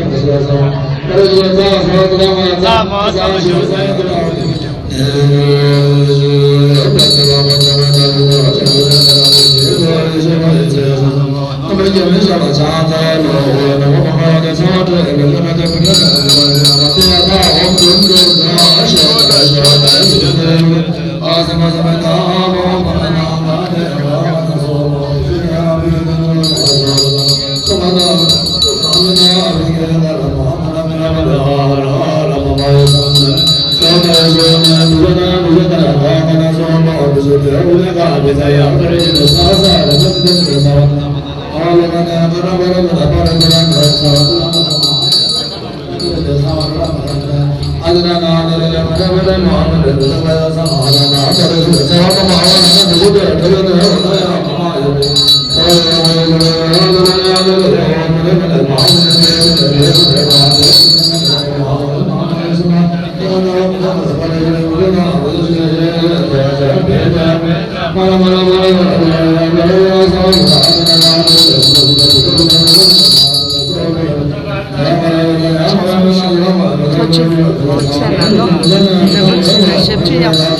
སོ། ཞབས་ཕྱི་ཡག་པོ་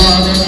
ཞུ།